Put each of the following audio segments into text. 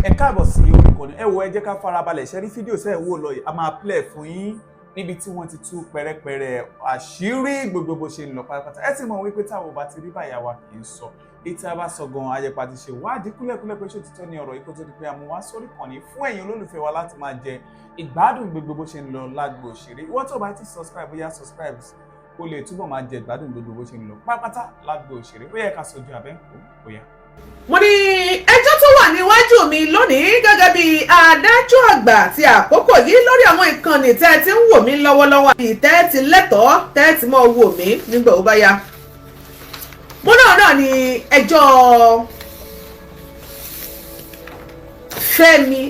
Ẹ káàbọ̀ sí orí ìkànnì. Ẹ wo, ẹ jẹ́ ká farabalẹ̀ ṣe rí fídíò sẹ́ẹ̀ wò lọ yìí. A máa play fún yín níbi tí wọ́n ti tú pẹ̀rẹ̀pẹ̀rẹ̀ àṣírí gbogbo bó ṣe ń lọ pátápátá. Ẹ ti mọ̀ wípé táwọn ò bá ti rí báyà wa kì í sọ èyí tí a bá sọ gan, ayẹpa ti ṣe wádìí kúlẹ̀kúlẹ̀ pé ṣé òtítọ́ ni ọ̀rọ̀ yìí kó tó di pé a mú wá sórí ìkànnì fún ẹ̀yin olólùfẹ́ wa láti máa jẹ ìgbádùn gbogbo bó ṣe ń lọ lágbo òṣèré. Ìwọ tó bá ti subscribe, bóyá subscribe kó lè túbọ̀ máa jẹ ìgbádùn gbogbo bó ṣe ń lọ pátápátá lágbo òṣèré. Ó yẹ ká sojú abẹ́ ń kó bóyá. Mo ní ẹjọ́ tó wà níwájú mi lónìí gẹ́gẹ́ bí adájọ́ àgbà ti àkókò yìí lórí àwọn ìkànnì tẹ́ ẹ ti ń wò mí lọ́wọ́lọ́wọ́ àbí tẹ́ ẹ ti lẹ́tọ̀ọ́ tẹ́ ẹ ti mọ́ wò mí nígbà ó bá yá. Mo náà ní ẹjọ́ Fẹ́mi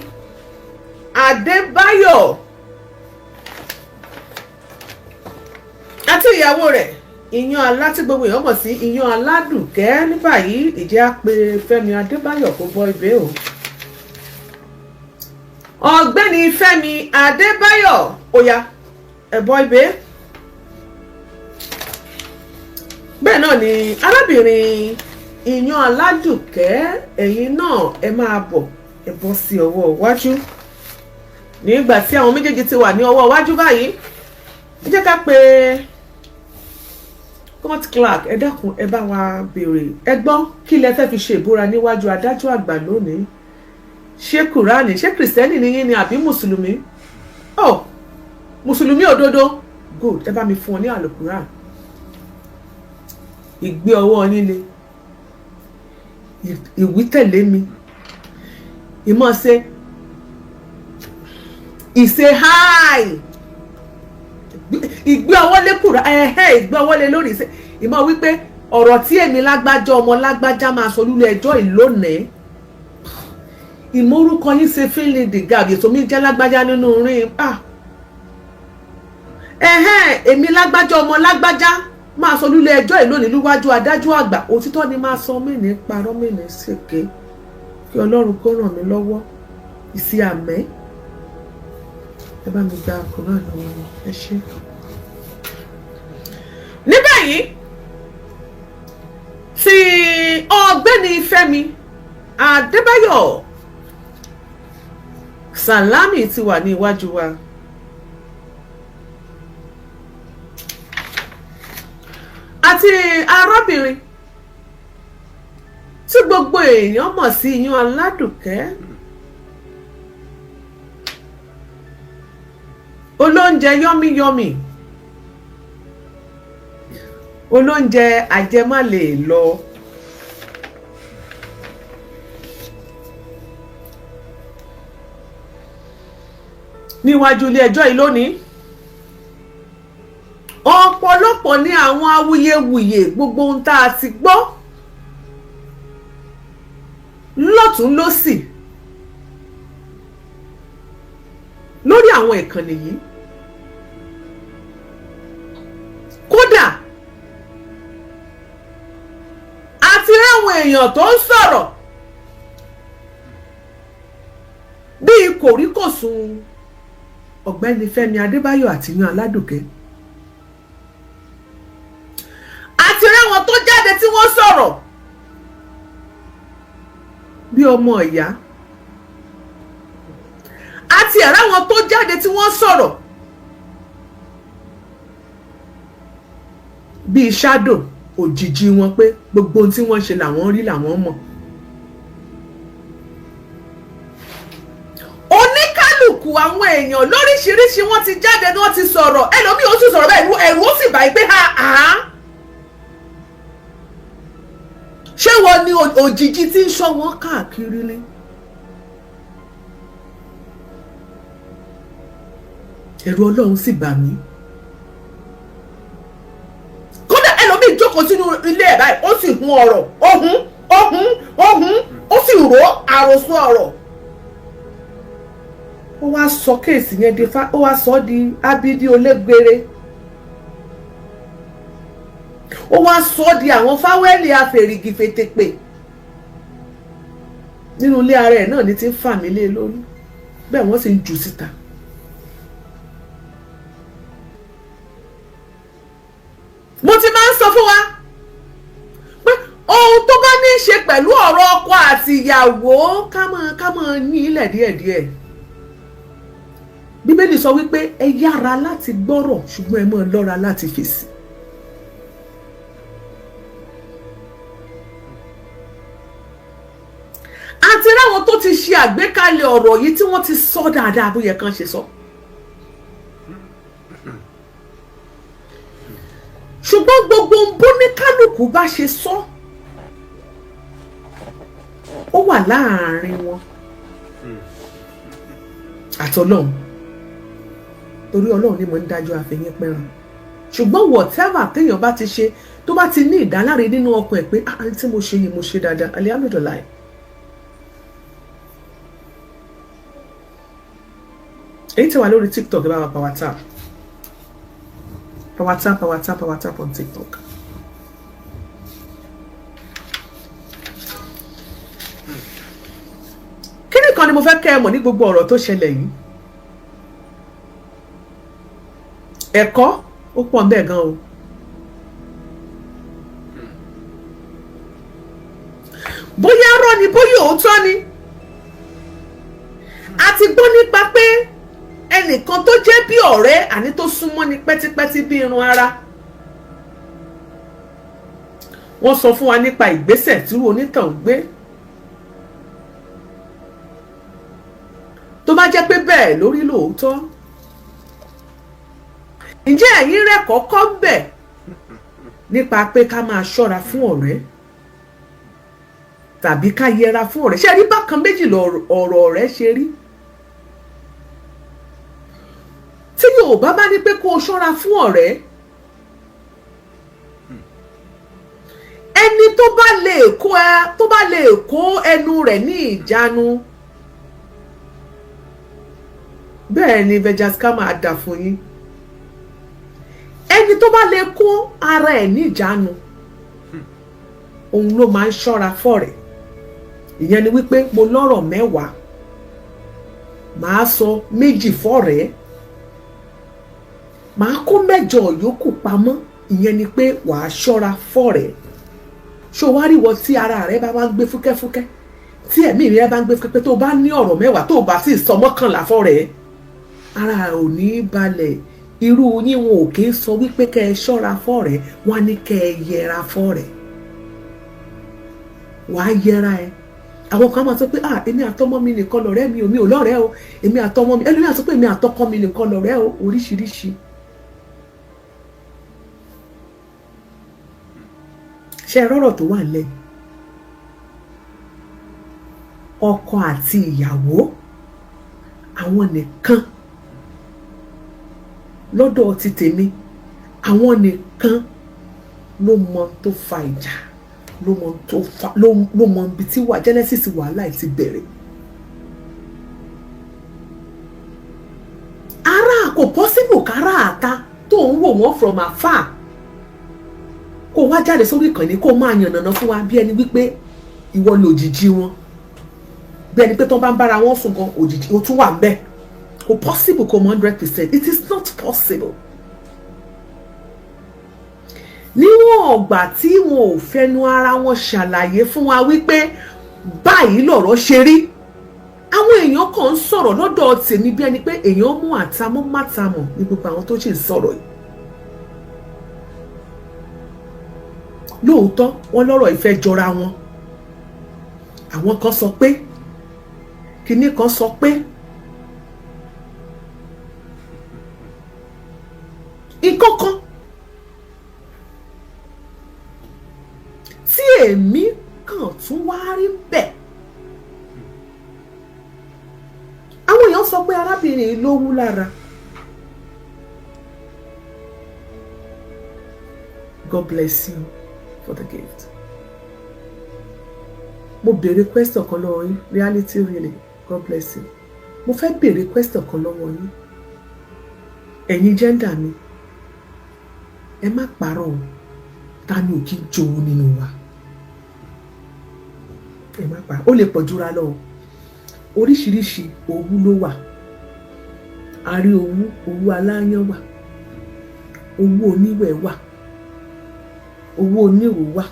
Adébáyọ̀ àti ìyàwó rẹ̀, Ìyan Alá, tí gbogbo èèyàn mọ̀ sí Ìyan Aládùnkẹ́. Ní báyìí, ìjẹ́ á pe Fẹ́mi Adébáyọ̀ kó bọ́ ibẹ̀ o. Ọ̀gbẹ́ni Fẹ́mi Adébáyọ̀, ó yá, ẹ bọ́ ibẹ̀. Bẹ́ẹ̀ náà ni arábìnrin Ìyan Aládùnkẹ́, ẹ̀yin náà ẹ máa bọ̀, ẹ bọ́ sí ọwọ́ iwájú. Nígbà tí àwọn méjèèjì ti wà ní ọwọ́ iwájú báyìí, ẹ jẹ́ ká pe court clerk. Ẹ dákun, ẹ bá wa béèrè. Ẹ gbọ́, kí lẹ fẹ́ fi ṣe ìbúra níwájú adájọ́ àgbà lónìí? Ṣé Kùránì? Ṣé Kìrìsìtẹ́nì ni yín ni àbí Mùsùlùmí? Oh, Mùsùlùmí òdodo, good. Ẹ bá mi fún ọ ní àlùkùránì. Ìgbé ọwọ́ yín le, ìwí tẹ̀lé mi, ìmọ̀ ṣe ìṣe háì, ìgbé ọwọ́ lé kùrà ẹ̀hẹ́, ìgbé ọwọ́ lé lórí, ìṣe ìmọ̀ wípé ọ̀rọ̀ tí èmi lágbájá ọmọ lágbájá máa sọ lulẹ̀ ẹjọ́ ìlónìí, ìmọ̀ orúkọ yín ṣe fill in the gap. Ètò mi jẹ́ lágbájá nínú rin, ah, ẹ̀hẹ́n, èmi lágbájá ọmọ lágbájá máa sọ lulẹ̀ ẹjọ́ ìlónìí níwájú adájọ́ àgbà, òtítọ́ ni máa sọ, mí ní parọ́, mí ní ṣèké, kí Ọlọ́run kó ràn mí lọ́wọ́. Ìsì àmẹ́, ẹ bá mi gba Kùránì lọ́wọ́ wọn, ẹ ṣé. Ní báyìí, tí ọ̀gbẹ́ni Fẹ́mi Adébáyọ̀ Sàlámì ti wà ní iwájú wa. Àti arábìnrin tí gbogbo èèyàn mọ̀ sí Iyán Aládùnkẹ́, olóúnjẹ yọ́míyọ́mì, olóúnjẹ àjẹmálè lọ. Níwájú ilé ẹjọ́ yìí lónìí, ọ̀pọ̀lọpọ̀ ní àwọn awuyewuye, gbogbo ohun tá a ti gbọ́ lọ́tún lọ́sì lórí àwọn ìkànnì yìí. Kódà àti ráwọn èèyàn tó ń sọ̀rọ̀ bíi kòríkòsùn ọ̀gbẹ́ni Fẹ́mi Adébáyọ̀ àti Yan Aládùnkẹ́, àti ráwọn tó jáde tí wọ́n sọ̀rọ̀ bí ọmọ ìyá, àti ẹ̀ráwọn tó jáde tí wọ́n sọ̀rọ̀ bíi shadow, òjijì wọn, pé gbogbo ohun tí wọ́n ṣe làwọn rí, làwọn mọ̀. Oníkálukú àwọn èèyàn lóríṣiríṣi wọ́n ti jáde ní wọ́n ti sọ̀rọ̀. Ẹlòmíì ó sì sọ̀rọ̀ bẹ́ẹ̀, ẹ̀rù ó sì bá yìí pé ha ha, ṣé wọ́n ní òjijì tí ń ṣọ́ wọn káàkiri ni? Ẹ̀rù Ọlọ́run sì bà mí. Kódà ẹlòmíì jókòó sínú ilé ẹ̀ báyìí, ó sì hun ọ̀rọ̀, ó hun, ó hun, ó hun, ó sì rò àròsọ ọ̀rọ̀, ó wá sọ case yẹn di fa, ó wá sọ di abidi olégbére, ó wá sọ di àwọn fáwẹ́lì afèrìgì fètèpè nínú ilé ara ẹ̀ náà ní ti ń fà mí lé lórí bẹ́ẹ̀, wọ́n sì ń jù síta. Mo ti máa ń sọ fún wa pé ohun tó bá ní í ṣe pẹ̀lú pẹ̀lú ọ̀rọ̀ ọkọ àti ìyàwó, ká máa ní ilẹ̀ díẹ̀díẹ̀. Bíbélì sọ wípé ẹ yára láti gbọ́rọ̀, ṣùgbọ́n ẹ máa lọ́ra láti fèsì. Àti ráwọn tó ti ṣe àgbékalẹ̀ ọ̀rọ̀ yìí tí wọ́n ti sọ dáadáa bó yẹ kán ṣe sọ. Ṣùgbọ́n gbogbo bó ní kálukú bá ṣe sọ, ó wà láàárín wọn àtọlọ́hun, torí Ọlọ́run ni mo ń dájọ́ àfẹ̀yìn pẹ̀ràn. Ṣùgbọ́n whatever téèyàn bá ti ṣe, tó bá ti ní ìdáláre nínú ọkàn ẹ̀ pé ah, tí mo ṣe yìí mo ṣe dáadáa, alihamudulilayi. Èyí tí wà lórí TikTok, ẹ bá wa power tap, power tap, power tap, power tap on TikTok. Kí nìkan ni mo fẹ́ kẹ́ ẹ mọ̀ ní gbogbo ọ̀rọ̀ tó ṣẹlẹ̀ yìí? Ẹ̀kọ́ ó pọ̀ ńbẹ̀ gan o. Bóyá rọ́ ni, bóyá òótọ́ ni, a ti gbọ́ nípa pé ẹnìkan tó jẹ́ bí ọ̀rẹ́, àní tó súnmọ́ ni pẹ́típẹ́tí bí irun ara, wọ́n sọ fún wa nípa ìgbésẹ̀ tí onítàn gbé. Tó bá jẹ́ pé bẹ́ẹ̀ lórí lóòótọ́, ǹjẹ́ ẹ̀yin rẹ̀ kọ́kọ́ bẹ̀ nípa pé ká máa ṣọ́ra fún ọ̀rẹ́ tàbí ká yẹra fún ọ̀rẹ́? Ṣé rí bákan méjì ọ̀rọ̀ ọ̀rẹ́ ṣe rí? Tí Yorùbá bá ní pé kó o ṣọ́ra fún ọ̀rẹ́, ẹni tó bá lè kó ẹ, tó bá lè kó ẹnu rẹ̀ ní ìjánu, bẹ́ẹ̀ ni vejaska máa dà fún yín. Ẹni tó bá lè kó ara ẹ̀ ní ìjánu, òun ló máa ń ṣọ́ra fọ́rẹ̀. Ìyẹn ni wípé mo lọ́rọ̀ 10, màá sọ 2 fọ́rẹ̀, màá kó 8 yòókù pamọ́. Ìyẹn ni pé wàá ṣọ́ra fọ́rẹ̀. Ṣó wá rí wọ tí ara rẹ bá wá ń gbé fúkẹ́fúkẹ́, tí ẹ̀mí rẹ bá ń gbé fúkẹ́fúkẹ́, tó bá ní ọ̀rọ̀ 10, tó bá sì sọ 11 fọ́rẹ̀, ara ò ní balẹ̀. Irú yín wọn ò kí ń sọ wípé kẹ́ ẹ ṣọ́ra fọ́rẹ̀, wọ́n á ní kẹ́ ẹ yẹra fọ́rẹ̀. Wàá yẹra ẹ. Àwọn kan máa sọ pé ah, èmi àtọmọ mi nìkan lọ̀rẹ́ mi ò, mi ò lọ́rẹ́ o, èmi àtọmọ mi. Ẹlòmíràn sọ pé èmi àtọkọ mi nìkan lọ̀rẹ́ o. Oríṣiríṣi. Ṣe rọ́rọ̀ tó wà nílẹ̀, ọkọ àti ìyàwó, àwọn nìkan lọ́dọ̀ ti tèmi, àwọn nìkan ló mọ tó fa ìjà, ló mọ tó fa, ló mọ ibi tí wà genesis wàhálà ti bẹ̀rẹ̀. Ara kò possible kára àta tó ń wò wọ́n from afar, kó wá jáde sórí ìkànnì, kó máa yànnàná fún wa bí ẹni wípé ìwọ lòjijì wọn, bí ẹni pé tó bá ń bára wọn sùn gan, òjijì ó tún wà ń bẹ̀. Kò possible kò mọ 100%. It is not possible. Níwọ̀n ọ̀gbà tí wọn ò fẹnu ara wọn ṣàlàyé fún wa wípé báyìí lọ̀rọ̀ ṣe rí, àwọn èèyàn kan ń sọ̀rọ̀ lọ́dọ̀ tèmi bí ẹni pé èèyàn mú àtàmọ́ mátàmọ́ ní gbogbo àwọn tó ṣì ń sọ̀rọ̀ yìí. Lóòótọ́, wọ́n lọ́rọ̀ ìfẹ́ jọra wọn. Àwọn kan sọ pé kinní kan sọ pé nǹkan kan tí èmi kàn tún wá rí bẹ́ẹ̀. Àwọn èèyàn sọ pé arábìnrin yìí ló wú lára. God bless you for the gift. Mo béèrè question kan lọ́wọ́ yín. Reality, really, God bless you. Mo fẹ́ béèrè question kan lọ́wọ́ yín, ẹ̀yin gender mi. Ẹ má parọ́ o, ta ni ò kí ń jowú nínú wa? Ẹ má parọ́, ó lè pọ̀ jura lọ o. Oríṣiríṣi owú ló wà. A rí owú, owú aláyán wà, owú oníwẹ̀ wà, owú onírò wà.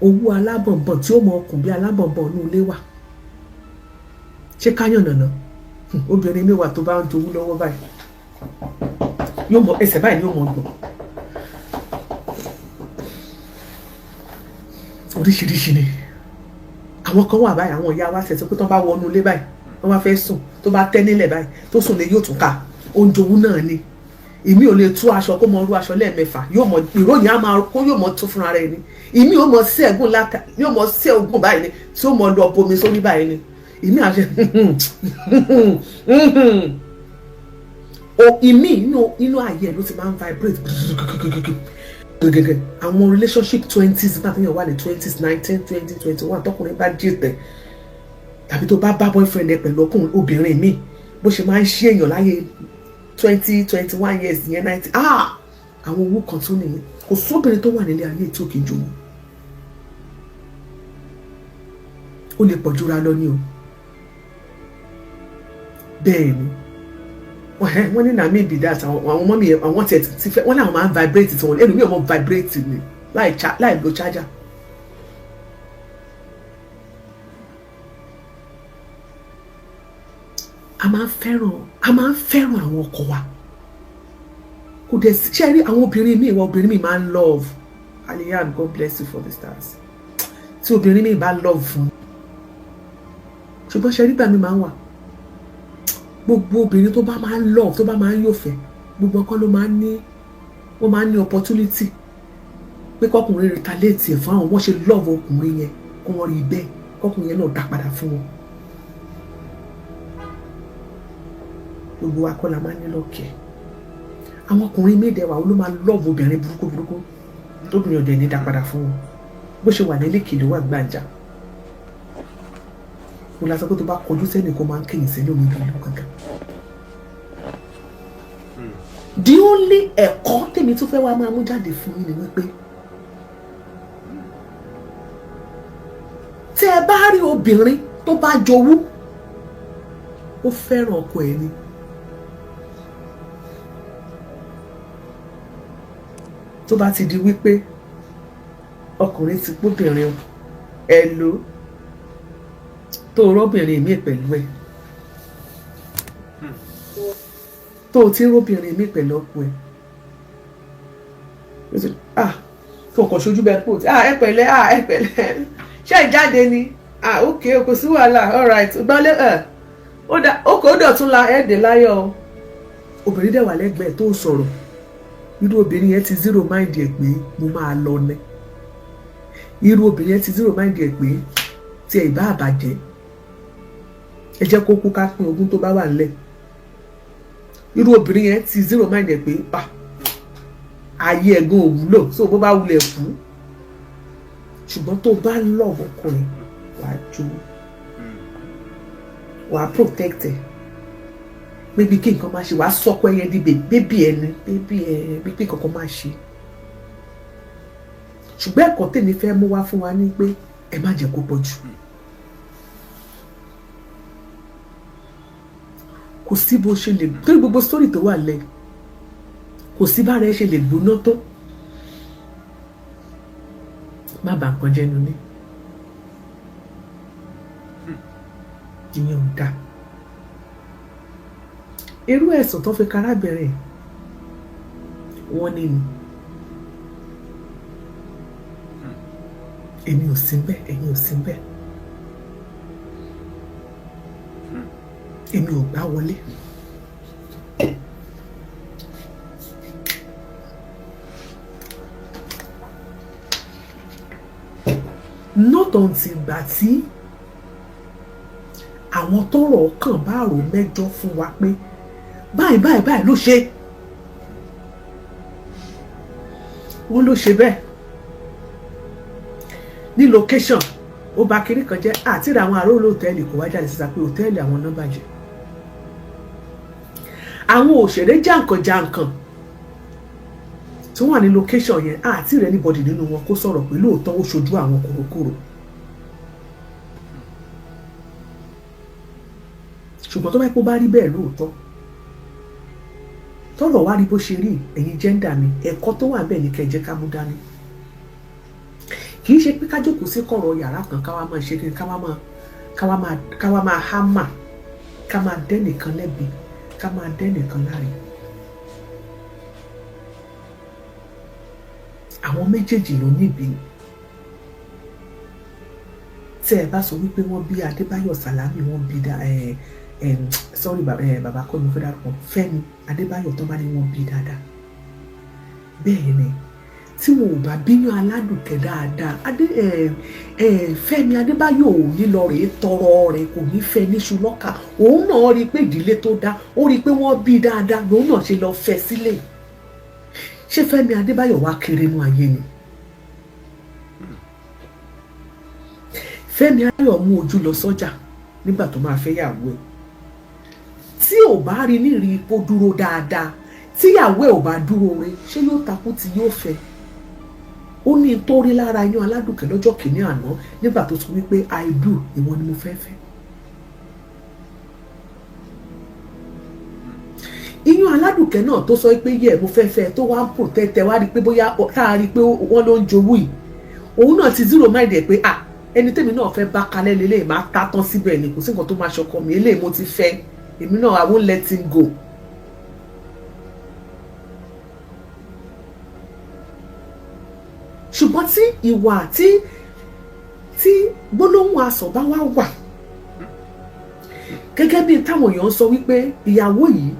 Owú alábọ̀nbọ̀n tí ó mọ ọkùn bí alábọ̀nbọ̀n inú ilé wà. Ṣé káyàn nànà? Obìnrin mi wà tó bá ń jowú lọ́wọ́ báyìí, yóò mọ ẹsẹ̀ báyìí, yóò mọ gbọ̀n. Oríṣiríṣi ni. Àwọn kan wà báyìí, àwọn ìyá wa ṣẹ̀ṣẹ̀ pé tó bá wọnú ilé báyìí, wọ́n bá fẹ́ sùn, tó bá tẹ́ nílẹ̀ báyìí tó sùn lé, yóò tún ká oúnjẹ. Òun náà ni èmi ò lè tú aṣọ kó mọ rú aṣọ lẹ́ẹ̀mẹ́fà, yóò mọ ìròyìn á máa kó, yóò mọ tú fúnra rẹ̀ ni. Èmi ò mọ sí ẹ̀gún láta, yóò mọ sí ẹ̀gún báyìí ni, tí ó mọ lọ bomi sórí báyìí ni. Èmi àṣẹ o, ìmí inú ayé ẹ̀ ló ti máa ń vibrate gẹ́gẹ́gẹ́. Àwọn relationship 20s, nígbà tó yàn wà ní 20s, 19, 20, 21, tọkùnrin bá jìtẹ̀ tàbí tó bá bá boyfriend ẹ pẹ̀lú ọkùnrin obìnrin míì, bó ṣe máa ń ṣí èèyàn láyé 20, 21 years yẹn, 90, ah, àwọn owú kan tún nìyẹn. Kò sóbìnrin tó wà nílé ayé tí ò kì í jowú. Ó lè pọ̀ jura lọ ní o. Bẹ́ẹ̀ ni wọ́n ní na me be that. Àwọn ọmọ mi, àwọn tiẹ̀ ti fẹ́, wọ́n làwọn máa ń vibrate tí wọ́n ẹlòmíì ọmọ vibrate ni láì lo charger. A máa ń fẹ́ràn àwọn ọkọ wa. Kò dẹ̀ sí ṣe rí àwọn obìnrin míì ìwà obìnrin míì máa ń love. Aliyan, God bless you for the stars. Tí obìnrin míì bá love fún, ṣùgbọ́n ṣe rí gbà mí máa ń wà, gbogbo obìnrin tó bá máa ń love, tó bá máa ń yòfẹ́, gbogbo ọkọ ló máa ń ní, wọ́n máa ń ní opportunity pé kọkùnrin retaliate ẹ̀ fún àwọn. Wọ́n ṣe love ọkùnrin yẹn, kó wọ́n rí bẹ́ẹ̀, kọkùnrin yẹn náà dá padà fún wọn. Gbogbo wa kọ́ la máa ń ní lọ́kẹ̀. Àwọn ọkùnrin méde wà ló máa love obìnrin burúkú burúkú, tóbìnrin ọ̀dẹ̀ ní dá padà fún wọn. Bó ṣe wà nílé kìlọ̀ wà gbàǹjà, mo la sọ pé tó bá kọjú sẹ́nì kó máa ń kéyìn sẹ́lẹ̀ omi ìlú kankan. The only ẹ̀kọ́ tèmi tún fẹ́ wá máa mú jáde fún yín ni wípé tẹ́ ẹ bá rí obìnrin tó bá jowú, ó fẹ́ràn ọkọ ẹ̀ ni. Tó bá ti di wípé ọkùnrin ti gbóbìnrin ẹ lò, tó rọ́bìnrin mi pẹ̀lú ẹ̀, tó o ti róbìnrin mi pẹ̀lú ọkọ ẹ̀, ah, tó kàn ṣojú bẹ́ẹ̀ pò, ah, ẹ pẹ̀lẹ́, ah, ẹ pẹ̀lẹ́, ṣé ìjáde ni? Ah, ok, kò sí wàhálà, all right, gbọ́lé ẹ̀, ó dà, ó kò dọ̀tún la ẹ̀ dé láyọ̀ o. Obìnrin dẹ̀ wà lẹ́gbẹ̀ẹ́ tó sọ̀rọ̀. Irú obìnrin yẹn ti zero mind ẹ̀ pé mo máa lọ ní. Irú obìnrin yẹn ti zero mind ẹ̀ pé tí ẹ̀ bá àbàjẹ́, ẹ jẹ́ kó kú, ká pín ogún tó bá wà nílẹ̀. Irú obìnrin yẹn ti zero mind ẹ̀ pé, ah, ayé ẹ̀gbọ́n òwúlò, so bó bá wulẹ̀ kú. Ṣùgbọ́n tó bá love ọkùnrin, wàá jó, wàá protect ẹ̀ bébí, kí nǹkan máa ṣe, wàá sọkọ ẹyẹ di baby ẹni, baby ẹ, bí kí nǹkan kan máa ṣe. Ṣùgbọ́n ẹ̀kọ́ tèmi fẹ́ mú wá fún wa ní pé ẹ má jẹ́ kó pọ̀ jù. Kò sí bó ṣe lè torí gbogbo story tó wà lẹ̀, kò sí bára ẹ ṣe lè gbóná tó, má bà nǹkan jẹ́ nulẹ̀. Ìyẹn ò dáa. Irú ẹ̀sùn tó fi karábìnrin wọ́n ní ni èmi ò sí bẹ́ẹ̀, ẹ̀yin ò sí bẹ́ẹ̀, èmi ò gbá wọlé. Not until ìgbà tí àwọn tọ́rọ̀ kàn bá rò mẹ́jọ fún wa pé báyìí báyìí báyìí ló ṣe, wọ́n ló ṣe bẹ́ẹ̀ ní location, ó bà kiri kan jẹ́, àti àwọn àrò hòtẹ́ẹ̀lì kò wá jáde síta pé hòtẹ́ẹ̀lì àwọn náà bàjẹ́. Àwọn òṣèré jàǹkànjàǹkàn tí wọ́n wà ní location yẹn, àti rẹ̀ anybody nínú wọn kó sọ̀rọ̀ pé lóòótọ́ ó ṣojú àwọn kòrókòrò. Ṣùgbọ́n tó bá kó bá rí bẹ́ẹ̀ lóòótọ́, tọ́rọ̀ wá rí bó ṣe rí, ẹ̀yin gender mi, ẹ̀kọ́ tó wà bẹ́ẹ̀ ni kẹ́ ẹ jẹ́ ká mú dání. Kì í ṣe pé ká máa jowú, Kì í ṣe pé ká jókòó sí kọ̀rọ̀ yàrá kan, ká wá máa ṣe kí ká wá máa hámà, ká máa dẹ́nìkan lẹ́bi, ká máa dẹ́nìkan láre. Àwọn méjèèjì ló níbi. Tí ẹ bá sọ wípé wọ́n bí Adébáyọ̀ Sàlámì, wọ́n bí dá ẹ ẹ sorry, bàbá kọ́ ni mo fẹ́ dárúkọ, Fẹ́mi Adébáyọ̀, tó bá ní wọ́n bí dáadáa, bẹ́ẹ̀ ni. Tí wọn ò bá bíyàn Aládùnkẹ́ dáadáa, adé ẹ ẹ Fẹ́mi Adébáyọ̀ ò ní lọ rèé tọrọ rẹ̀, kò ní fẹ́ níṣu lọ́kà. Òun náà rí i pé ìdílé tó dá, ó rí i pé wọ́n bí dáadáa, lòun náà ṣe lọ fẹ́ sílẹ̀. Ṣé Fẹ́mi Adébáyọ̀ wá kéré nú ayé ni? Fẹ́mi Adébáyọ̀ mú ojú lọ sọ́jà nígbà tó máa fẹ́ yàwó ẹ̀. Tí ò bá rí ní rí ipò dúró dáadáa, tíyàwó ẹ̀ ò bá dúró re, ṣé yóò takú tí yóò fẹ́? Ó ní tó rí lára yán Aládùnkẹ́ lọ́jọ́ kìíní àná nígbà tó sọ wípé, "I do, ìwọ ni mo fẹ́ fẹ́." Iyún Aládùnkẹ́ náà tó sọ pé, "Yẹ, mo fẹ́ fẹ́," tó wá ń protect ẹ, wá rí i pé bóyá tá a rí i pé wọ́n ló ń jowú yìí, òun náà ti zero mind ẹ̀ pé, "Ah, ẹni tèmi náà fẹ́ bá kalẹ̀ lélẹ̀, máa tá tán síbẹ̀ ni, kò sí nǹkan tó máa ṣọkọ mi. Eléyìí mo ti fẹ́, èmi náà, I won't let him go." Ṣùgbọ́n tí ìwà tí gbólóhùn asọ̀ bá wá wà, gẹ́gẹ́ bí táwọn èèyàn sọ wípé ìyàwó yìí,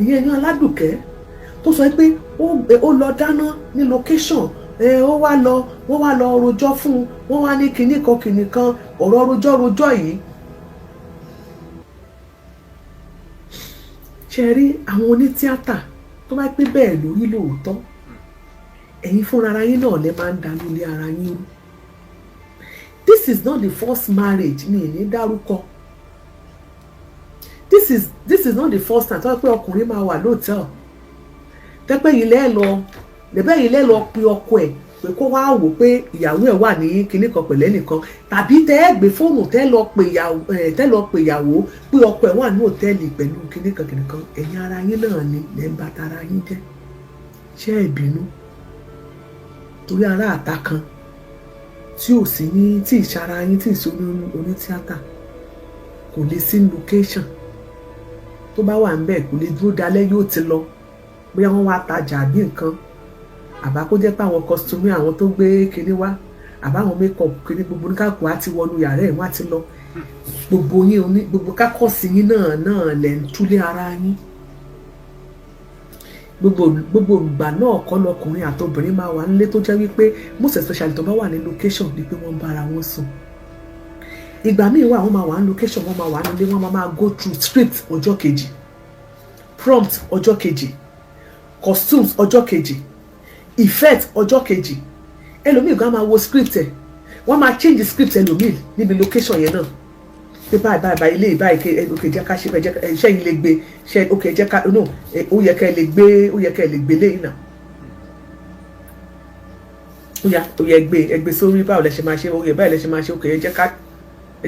ìyẹn yan Aládùkẹ́, tó sọ pé ó lọ dáná ní location ẹ, ó wá lọ, wọ́n wá lọ rojọ́ fún un, wọ́n wá ní kinní kan kinní kan, ọ̀rọ̀ rojọ́ rojọ́ yìí. Ṣe rí àwọn onítíátà, tó bá pé bẹ́ẹ̀ lórí lóòótọ́, ẹ̀yin fúnra ara yín náà lè máa ń dànù lé ara yín rú. This is not the first marriage ní ìní dárúkọ. This is not the first time tó wá pé ọkùnrin máa wà lóòtẹ́ẹ̀lì, tẹ́pẹ́ yìí lẹ́ẹ̀ lọ lẹ́bẹ̀ yìí lẹ́ẹ̀ lọ pe ọkọ ẹ̀ pé kó wá wò pé ìyàwó ẹ̀ wà ní kinní kan pẹ̀lẹ́ nìkan, tàbí tẹ́ ẹ gbé fóònù, tẹ́ lọ pe ìyàwó pé ọkọ ẹ̀ wà ní òtẹ́ẹ̀lì pẹ̀lú kinní kan kinní kan. Ẹ̀yin ara yín náà ni lẹ́ ń bá tara yín jẹ́. Ṣé ẹ bínú torí ará àta kan tí ò sí ní tí ìsara yín, tí ìsọ onítíátà, kò lè sí location, tó bá wà níbẹ̀ kò lè dúró dalẹ́, yóò ti lọ. Bóyá wọ́n wá tajà àbí nǹkan, àbá kó jẹ́ pé àwọn costume, àwọn tó gbé kinní wá, àbá àwọn make up kinní, gbogbo oníkàkùn á ti wọnú yàrá ẹ̀, wọ́n á ti lọ. Gbogbo yín oní gbogbo kákọ́sì yín náà lẹ̀ ń túlé ara yín. Gbogbo ìgbà náà kọ́ lọkùnrin àtobìnrin máa wà nílé, tó jẹ́ wípé most especially tó bá wà ní location ni pé wọ́n ń bára wọn sùn. Ìgbà míì wà, wọ́n máa wà ní location, wọ́n máa wà nílé, wọ́n máa go through script ọjọ́ kejì, prompt ọjọ́ kejì, costumes ọjọ́ kejì, effect ọjọ́ kejì. Ẹlòmíì gan máa wo script ẹ̀, wọ́n máa change script ẹlòmíì níbi location yẹn náà pé báyìí báyìí báyìí, ilé báyìí ké, ok, jẹ́ ká ṣe bẹ́ẹ̀, ṣé yín lè gbé ṣe? Ok, jẹ́ ká, no, ó yẹ kẹ́ ẹ lè gbé, ó yẹ kẹ́ ẹ lè gbé léyìn náà, ó yá, ó yẹ gbé, ẹ gbé sórí. Báwo lẹ ṣe máa ṣe? Ó yẹ báyìí lẹ ṣe máa ṣe. Ok, ẹ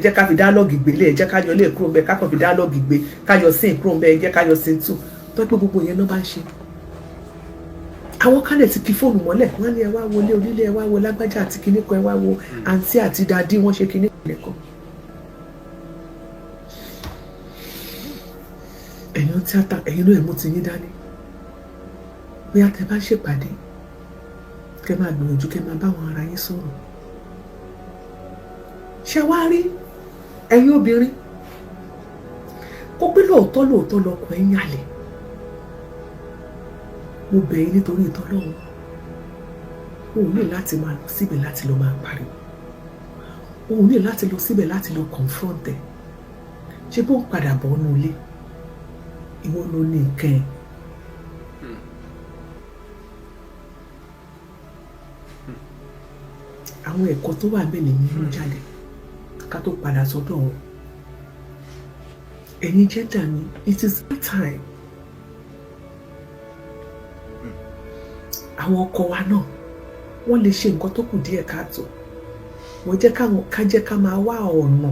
jẹ́ ká fi dialogue gbé lé, ẹ jẹ́ ká yọ lé kúrò ńbẹ̀, ká kàn fi dialogue gbé, ká yọ scene kúrò ńbẹ̀, ẹ jẹ́ ká yọ scene two. Tó pé gbogbo yẹn náà bá ń ṣe, àwọn kálẹ̀ ti kí fóònù mọ́lẹ̀, wọ́n ní ẹ wá wo ilé onílé, ẹ wá wo lágbájá àti kinní kan, ẹ wá wo àǹtí àti daddy, wọ́n ṣe kinní kan. Ẹ̀yin tíátà, ẹ̀yin náà, ẹ̀ mú ti yín dání. Bóyá tẹ bá ń ṣèpàdé, kẹ máa gbìyànjú kẹ máa bá àwọn ara yín sọ̀rọ̀. Ṣé wàá rí ẹ̀yin obìnrin, kó pé lóòótọ́ lóòótọ́ lọkọ ẹ̀ ń yàlẹ̀, mo bẹ̀ yín nítorí ìtọ́lọ́run, o ò ní láti máa lọ síbẹ̀ láti lọ máa pariwo, o ò ní láti lọ síbẹ̀ láti lọ confront ẹ̀. Ṣé bó ń padà bọ̀ ọ́nú ilé, ìwọ ló ní nǹkan ẹ̀. Àwọn ẹ̀kọ́ tó wà bẹ́ẹ̀ lèmi mú jáde ká tó padà sọ́dọ̀ wọn. Ẹ̀yin gender ni, it is time. Àwọn ọkọ wa náà, wọ́n lè ṣe nǹkan tó kù díẹ̀ káàtó, wọ́n jẹ́ káwọn ká jẹ́ ká máa wá ọ̀nà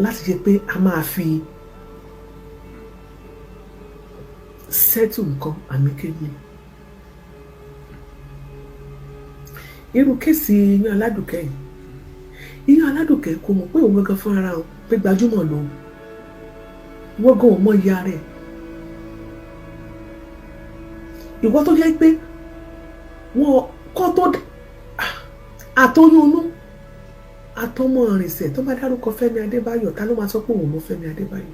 láti ṣe pé a máa fi settle nǹkan amicably. Irú case Iyán Aládùkẹ́ yìí, Iyán Aládùkẹ́ kò mọ̀ pé òun gangan fún ara òun pé gbajúmọ̀ lòun. Wọ́n gan ò mọ ìyá rẹ̀. Ìwọ tó jẹ́ pé wọ́n kọ́ tó àtọyún inú àtọmọ ìrìnsẹ̀ tó bá dárúkọ Fẹ́mi Adébáyọ̀, ta ló máa sọ pé òun mọ Fẹ́mi Adébáyọ̀?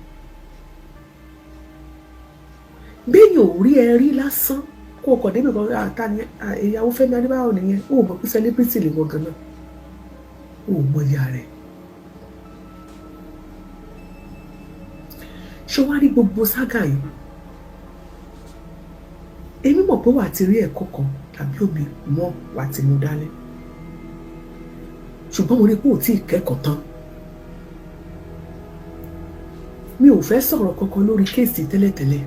Béèyàn ò rí ẹ rí lásán, kó o kọ̀ débi kan, ta ni ìyàwó Fẹ́mi Adébáyọ̀ nìyẹn, ó mọ̀ pé celebrity lè wọ gan-an, ó mọ ìyá rẹ̀. Ṣé wàá rí gbogbo saga yìí? Èmi mọ̀ pé wàá ti rí ẹ̀kọ́ kan tàbí òbí mọ́ wàá ti mú dání, ṣùgbọ́n mo rí pé ò tí ì kẹ́kọ̀ọ́ tán. Mi ò fẹ́ sọ̀rọ̀ kankan lórí case tẹ́lẹ̀tẹ́lẹ̀,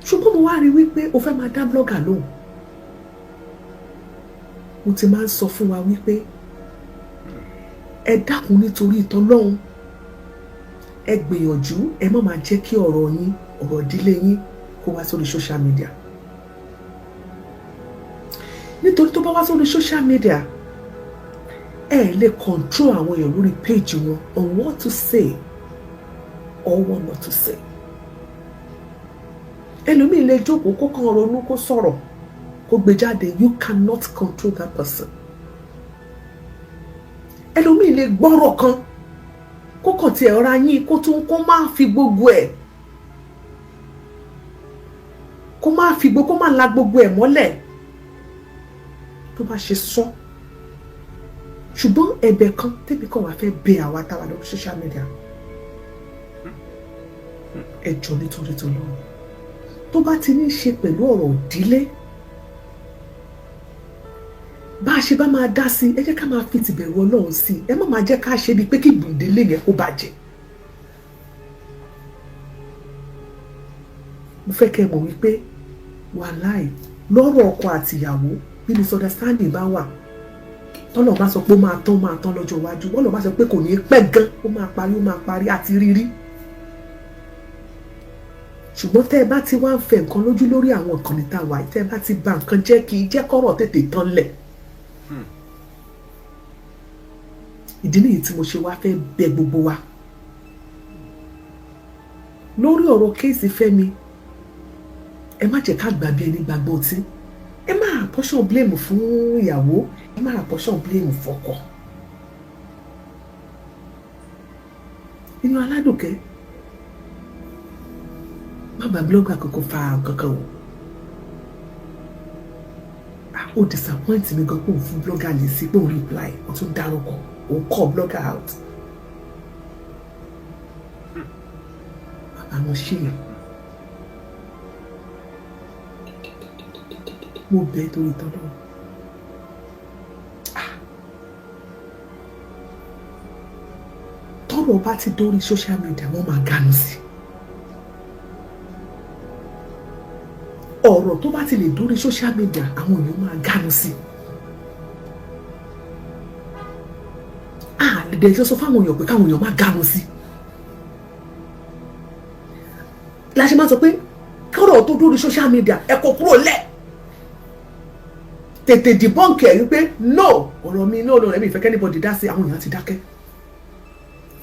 ṣùgbọ́n mo wá rí wípé o fẹ́ máa dá blogger lóhùn. Mo ti máa ń sọ fún wa wípé ẹ dákun nítorí ìtọ́lọ́hún, ẹ gbìyànjú, ẹ má máa jẹ́ kí ọ̀rọ̀ yín, ọ̀rọ̀ ìdílé yín kó wá sórí social media. Nítorí tó bá wá sórí social media, ẹ lè control àwọn èèyàn lórí page wọn on what to say or what not to say. Ẹlòmíì lè jókòó kó kàn ronú kó sọ̀rọ̀ kó gbé jáde, you cannot control that person. Ẹlòmíì lè gbọ́rọ̀ kan kó kàn tiẹ̀ ọ̀ra yín kó tún kó má fi gbogbo ẹ̀ kó má fi gbogbo kó má la gbogbo ẹ̀ mọ́lẹ̀ tó bá ṣe sọ. Ṣùgbọ́n ẹ̀bẹ̀ kan tẹ́mi kan wà fẹ́ bẹ̀ àwa táwa lórí social media, ẹ jọ̀ọ́ nítorí t'Ọlọ́run, tó bá ti ní í ṣe pẹ̀lú ọ̀rọ̀ ìdílé, bá a ṣe bá máa dá sí, ẹ jẹ́ ká máa fi tìbẹ̀rù Ọlọ́run sí i. Ẹ má máa jẹ́ ká ṣe bíi pé kí ìdílé yẹn kó bàjẹ́. Mo fẹ́ kẹ́ ẹ mọ̀ wípé wàláì lọ́rọ̀ ọkọ àtìyàwó, bí misunderstanding bá wà, tọ́lọ̀ bá sọ pé ó máa tán, máa tán lọ́jọ́ iwájú. Bọ́lọ̀ bá sọ pé kò ní pẹ́ gan, ó máa parí, ó máa parí àti rírí. Ṣùgbọ́n tẹ́ ẹ bá ti wá ń fẹ́ nǹkan lójú lórí àwọn ìkànnì tá a wà yìí, tẹ́ ẹ bá ti ba nǹkan jẹ́, kí jẹ́ kọ́rọ̀ tètè tán lẹ̀. Ìdí nìyí tí mo ṣe wá fẹ́ bẹ̀ gbogbo wa lórí ọ̀rọ̀ case Fẹ́mi. Ẹ má jẹ́ ká gbàgbé ẹni gbàgbọ́ ọtí. Ẹ má apportion blame fún ìyàwó, ẹ má apportion blame fọ́kọ. Inú Aládùkẹ́, má bàa blogger kankan fa kankan o. Ó disappoint mi gan pé òun fún blogger lè sí pé òun reply, ó tún dárúkọ, òun call blogger out. Bàbá wọn ṣe yẹn. Mo bẹ̀ torí tọ́lọ́. Tọ́rọ̀ bá ti dórí social media, wọ́n máa ganu sí. Ọ̀rọ̀ tó bá ti lè dórí social media, àwọn èèyàn máa ganu sí. Àlèdè sọ fáwọn èèyàn pé káwọn èèyàn máa ganu sí. La ṣe máa sọ pé kọ́rọ̀ tó dórí social media, ẹ kó kúrò lẹ̀. Tètè debunk ẹ̀ wípé no, ọ̀rọ̀ mi no, no, ẹ̀mí ìfẹ́ kẹ́nìbọ̀dì dá sí, àwọn èèyàn ti dákẹ́.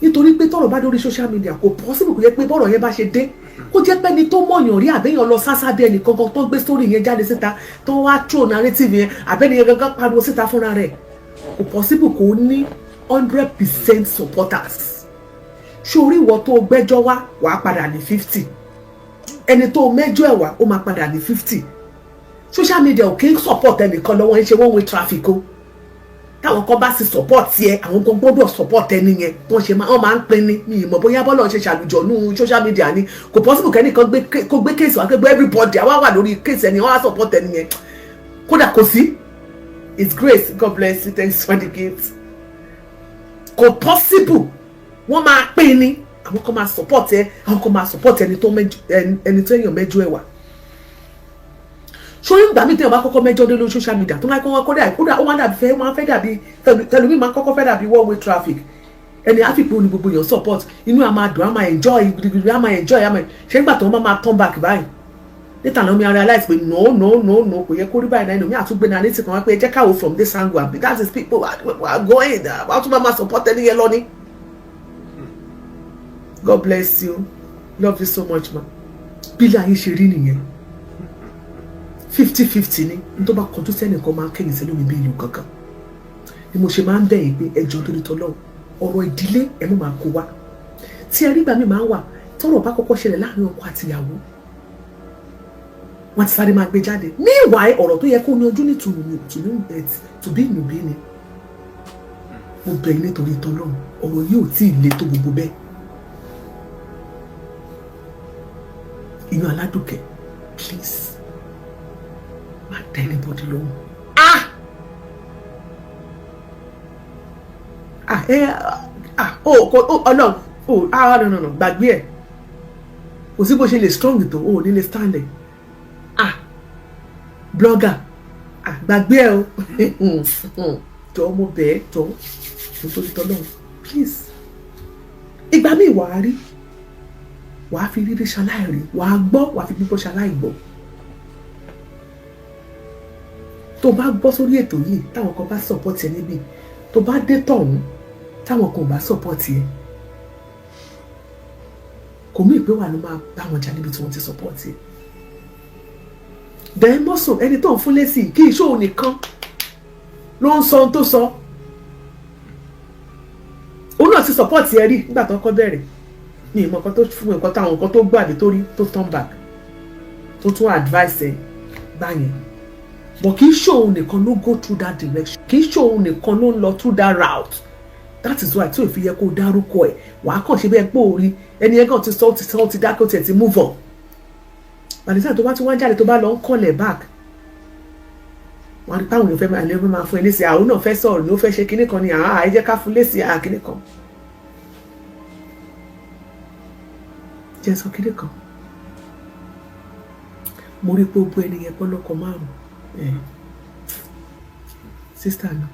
Nítorí pé tọ́rọ̀ bá dórí social media, kò possible kò yẹ pé bọ́rọ̀ yẹn bá ṣe dé, kó jẹ́ pé ẹni tó mọ̀yàn rí àbẹ́yàn lọ sásá bí ẹnì kankan tó gbé story yẹn jáde síta, tó wá throw narrative yẹn, àbẹ́ni yẹn gangan pariwo síta fúnra rẹ̀, kò possible kò ní 100% supporters. Sórí ìwọ tó gbẹ́jọ́ wá, wàá padà ní 50. Ẹni tó mẹ́jọ ẹ̀ wá, ó máa padà ní 50. Social media ò kí ń support ẹnìkan lọ́wọ́, ń ṣe one way traffic o. Táwọn kan bá sì support ẹ, àwọn kan gbọ́dọ̀ support ẹni yẹn. Wọ́n ṣe máa, wọ́n máa ń pín ní. Mi ìmọ̀ bóyá bọ́lá ṣe ṣàlùjọ̀nù social media ni. Kò possible kẹ́nìkan kó gbé case wá, gbé everybody àwa wà lórí case ẹni, wọ́n á support ẹni yẹn. Kódà kò sí. It's grace, God bless you, thanks for the gift. Kò possible, wọ́n máa pín ní. Àwọn kan máa support ẹ, àwọn kan máa support ẹni tó èèyàn mẹ́jọ ẹ̀ wá. Sórí ìgbà míì téèyàn bá kọ́kọ́ mẹ́jọ dé lórí social media, tó máa kọ́ wọn kódà kódà ó máa dàbí fẹ́, máa fẹ́ dàbí tẹlifí, máa kọ́kọ́ fẹ́ dàbí one way traffic. Ẹni àfipò ní gbogbo èèyàn support, inú a máa dùn, a máa enjoy gidigidi, a máa enjoy, a máa ṣe. Nígbà tó wọ́n máa turn back báyìí, Later náà mi realize pé no, no, no, no, kò yẹ kó rí báyìí náà. Mi àtúgbé náà létí kan wá pé ẹ jẹ́ káwọ́ from this angle, and that is people are going, wọ́n tún bá máa support ẹni yẹn lọ ní. God bless you, love you so much, ma. Bí ilé ayé ṣe rí nìyẹn, 50-50 ni. N tó bá kọjú sẹ́nìkan máa ń kẹ́yìn sẹ́lómi bí ìlú kankan ni. Mo ṣe máa ń bẹ̀ yín pé ẹjọ́ torí tọ́lọ́, ọ̀rọ̀ ìdílé ẹ̀ mú máa kó wá. Tí ẹ rí gbà mí máa ń wà, tọ́rọ̀ bá kọ́kọ́ ṣẹlẹ̀ láàrin ọkọ àti ìyàwó, wọ́n ti sáré máa gbé jáde. Meanwhile, ọ̀rọ̀ tó yẹ kó ní ojú ní tùbí ìnùbí ni. Mo bẹ̀ yín nítorí tọ́lọ́, ọ̀rọ̀ yìí ò tí ì le tó gbogbo bẹ́ẹ̀. Inú Aládùkẹ́, please, má dá anybody lóhùn. Ah ah, ẹ ah, o kò Ọlọ́run o. Ah, no, no, no, gbàgbé ẹ. Kò sí bó ṣe lè strong tó, o ò ní lè stand ẹ. Ah, blogger, ah, gbàgbé ẹ o. Jọ, mo bẹ̀ ẹ́, jọ, nítorí tọ́lọ́run, please. Ìgbà míì wàá rí, wàá fi rírí ṣaláìrí, wàá gbọ́, wàá fi gbígbọ́ ṣaláìgbọ́. Tó bá gbọ́ sórí ètò yìí, táwọn kan bá support ẹ níbí, tó bá dé tọ̀hún, táwọn kan ò bá support ẹ, kò mí ìpé wà ló máa bá wọn jà níbi tí wọ́n ti support ẹ. Then mọ́sọ̀ ẹni tó ń fún lésì, kí ìṣòro nìkan ló ń sọ ohun tó sọ. Òun náà ti support ẹ rí nígbà tó kọ́ bẹ̀rẹ̀ ní ìmọ̀ nǹkan tó fún nǹkan táwọn nǹkan tó gbọ́ àbí tó rí, tó turn back, tó tún advice ẹ báyẹn. But kì í ṣòun nìkan ló go through that direction, kì í ṣòun nìkan ló ń lọ through that route. That is why tí ò fi yẹ kó dárúkọ ẹ. Wàá kàn ṣe bẹ́ẹ̀ pé òrí ẹni yẹn kàn ti sọ, ti sọ, ti dákẹ́, ó tiẹ̀ ti move on. By the time tó bá tún wá jáde, tó bá lọ ń call ẹ̀ back, wọ́n á rí páwọn èèyàn fẹ́ máa lè máa fún ẹ lésì. Àwọn náà fẹ́ sọ̀rọ̀ ní ó fẹ́ ṣe kinní kan ni àá ẹ jẹ́ ká fún lésì àá kinní kan. Jẹ́ sọ kinní kan, mo rí pé ó bú ẹni yẹn pọ́ lọ́kọ márùn-ún. Sísítà náà,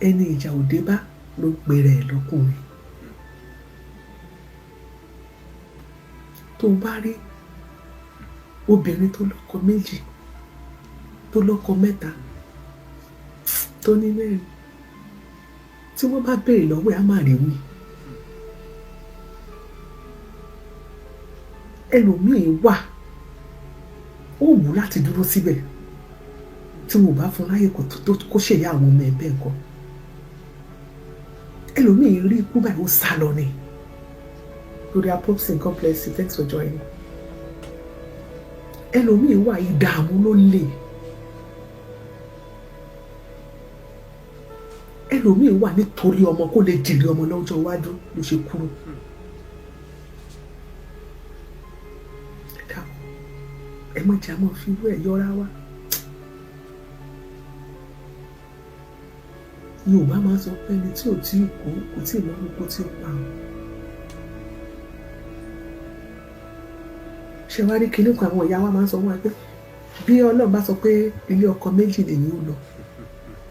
ẹni ìjà òde bá ló pèrè ẹ̀ lọ́kùnrin. Tó bá rí obìnrin tó lọ́kọ méjì, tó lọ́kọ mẹ́ta, tó ní mẹ́rin, tí wọ́n bá béèrè lọ́wọ́ ẹ̀, á má rí wí. Ẹlòmíì wà, ó wù láti dúró síbẹ̀, tí wọn ò bá fún láyè kó ṣèyá àwọn ọmọ ẹ̀ bẹ́ẹ̀ kọ́. Ẹlòmíì rí ikú báyìí, ó sá lọ ni. Gloria Popson, God bless you, thanks for joining. Ẹlòmíì wà, ìdààmú ló lè. Ẹlòmíì wà, nítorí ọmọ, kó lè jèrè ọmọ lọ́jọ́ iwájú ló ṣe kúrò. Ẹ má jẹ́ àmọ́ fi irú ẹ̀ yọra wá. Yorùbá máa ń sọ pé ẹni tí ò tí ì kú kò tí ì mọ ikú tí ó pa ọ́. Ṣé wàá rí kinní kan, àwọn ìyá wa máa ń sọ wọn pé bí Ọlọ́run bá sọ pé ilé ọkọ méjì lèyìn ó lọ,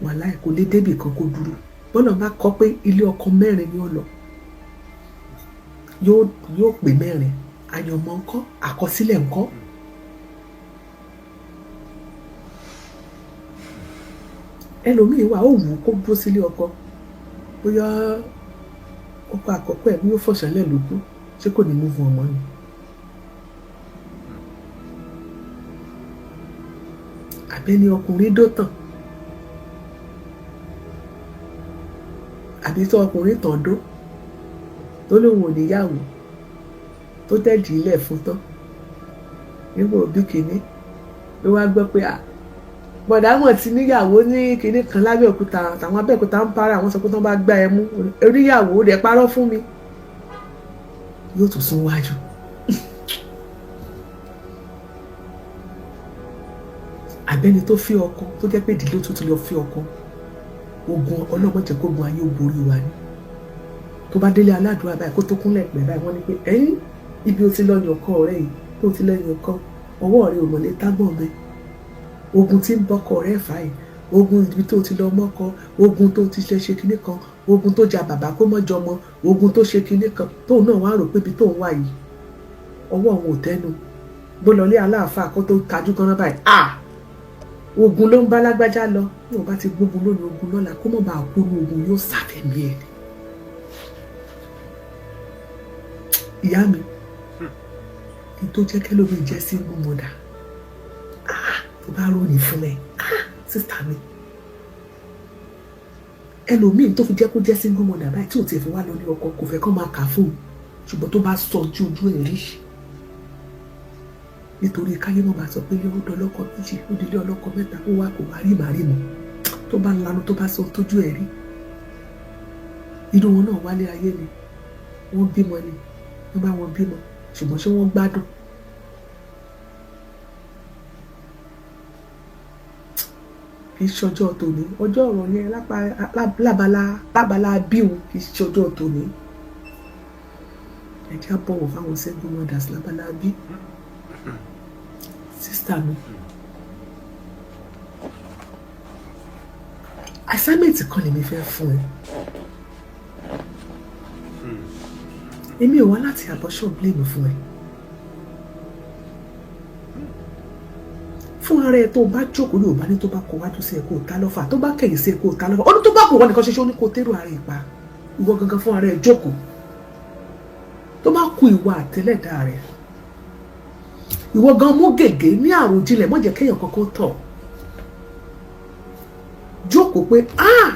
wàláì kò lè débì kan kó dúró. Bọ́lá bá kọ pé ilé ọkọ mẹ́rin ni ó lọ, yóò pè mẹ́rin. Àyànmọ́ ńkọ́? Àkọsílẹ̀ ńkọ́? Ẹlòmíín wà, ó wù ú kó dúró sílé ọkọ, bóyá ọkọ àkọ́kọ́ ẹ̀ bí ó fọ̀ṣálẹ̀ ló kú, ṣé kò ní mú fún ọmọ ni? Àbẹ́ni ọkùnrin dótàn, àbí tó ọkùnrin tàn dó, tó lóun ò níyàwó, tó tẹ̀dí ilẹ̀ fún tán nígbà òbí kìíní, ló wá gbọ́ pé bọ̀dá mọ̀ ti níyàwó ní kinní kan lábẹ́òkúta. Àwọn Abẹ́òkúta ń para àwọn sọ pé tí wọ́n bá gbá ẹ mú oníyàwó rẹ̀ parọ́ fún mi, yóò tún sún wájú. Àbẹ́ni tó fi ọkọ, tó jẹ́ pé ìdílé tó ti lọ fi ọkọ, ogun ọlọ́mọ jẹ́ kó gun ayé ó borí wa ni. Tó bá délé aládùúrà báyìí, kó tó kúnlẹ̀ pẹ̀ báyìí, wọ́n ní pé ẹ̀yìn ibi ó ti lọ yàn ọkọ rẹ̀ yìí, tó ti lọ yàn ọkọ, ọwọ́ rẹ̀ ò mọ̀lẹ́ tágbọ̀n bẹ́ẹ̀. Ogun tí ń bọ́kọ rẹ̀ fà yìí, ogun ibi tó ti lọ mọ́kọ, ogun tó ti ṣe ṣe kinní kan, ogun tó ja bàbá kó mọ́ jọmọ, ogun tó ṣe kinní kan, tóun náà wá rò pé ibi tóun wà yìí Ọwọ́ òun ò tẹ́nu bó lọlé aláàfáà kó tó tajú gan-an báyìí. Ah, ogun ló ń bá lágbájá lọ. Bí wọn bá ti gbógun lónìí, ogun lọ́la, kó mọ̀ bá kú ní ogun, yóò sáfẹ̀mí ẹ̀ ni. Ìyá mi, kí tó jẹ́ kẹ́lómi jẹ́ single mother, ah, tó bá ròyìn fún ẹ, ah, sister mi, ẹlòmíì tó fi jẹ́ kó jẹ́ single mother báyìí, tí ò tiẹ̀ fi wá lọ ní ọkọ, kò fẹ́ kán máa kà fún un, ṣùgbọ́n tó bá sọ ojú ojú ẹ̀ rí, nítorí káyé mọ̀ bá sọ pé ó dọlọ́kọ méjì, ó dilé ọlọ́kọ mẹ́ta, ó wá kò wá rí màrí mọ́, tó bá lanu, tó bá sọ tójú ẹ̀ rí, inú wọn náà wálé ayé ni. Wọ́n bímọ ni, wọ́n bá wọn bímọ, ṣùgbọ́n ṣé wọ́n gbádùn? Kì í ṣọjọ́ tòní, ọjọ́ ọ̀rọ̀ yẹn lábala lábala bíhun, kì í ṣọjọ́ tòní. Ẹ jẹ́ á bọ̀wọ̀ fáwọn single mothers lábala bí. Sister mi, assignment kan lèmi fẹ́ fún ẹ. Èmi ò wá láti abortion blame fún ẹ. Fún ara ẹ, tó o bá jókòó, ní òbá ní tó bá kọ wájú sí ẹ, kó o ta lọ́fà, tó bá kẹ̀yìn sí ẹ, kó o ta lọ́fà. Ó ní tó bá kọ wọ́n nìkan ṣoṣo, ó ní kó o tẹ́rù ara ẹ pa. Ìwọ gangan fún ara ẹ jókòó, tó bá ku ìwà àtẹlẹ́dàá rẹ, ìwọ gan mú gègé ní àròjinlẹ̀, má jẹ́ kéèyàn kankan tọ̀. Jókòó pé, ah,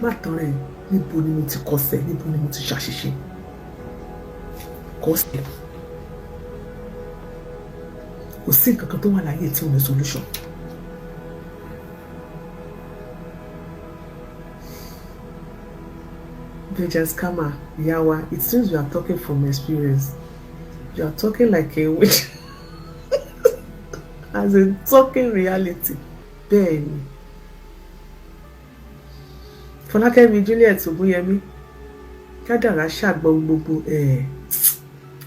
má tán rẹ, níbo ni mo ti kọsẹ̀? Níbo ni mo ti ṣàṣìṣe? Kọsẹ̀, kò sí nǹkan kan tó wà láyé tí ò ní solution. Vengeance Kama, Yawa, it seems you are talking from experience. You are talking like a witch. As in talking reality. Bẹ́ẹ̀ni. Fọlákẹ́mi Juliet Ògúnyẹmí, kádàrá ṣàgbọ́n gbogbo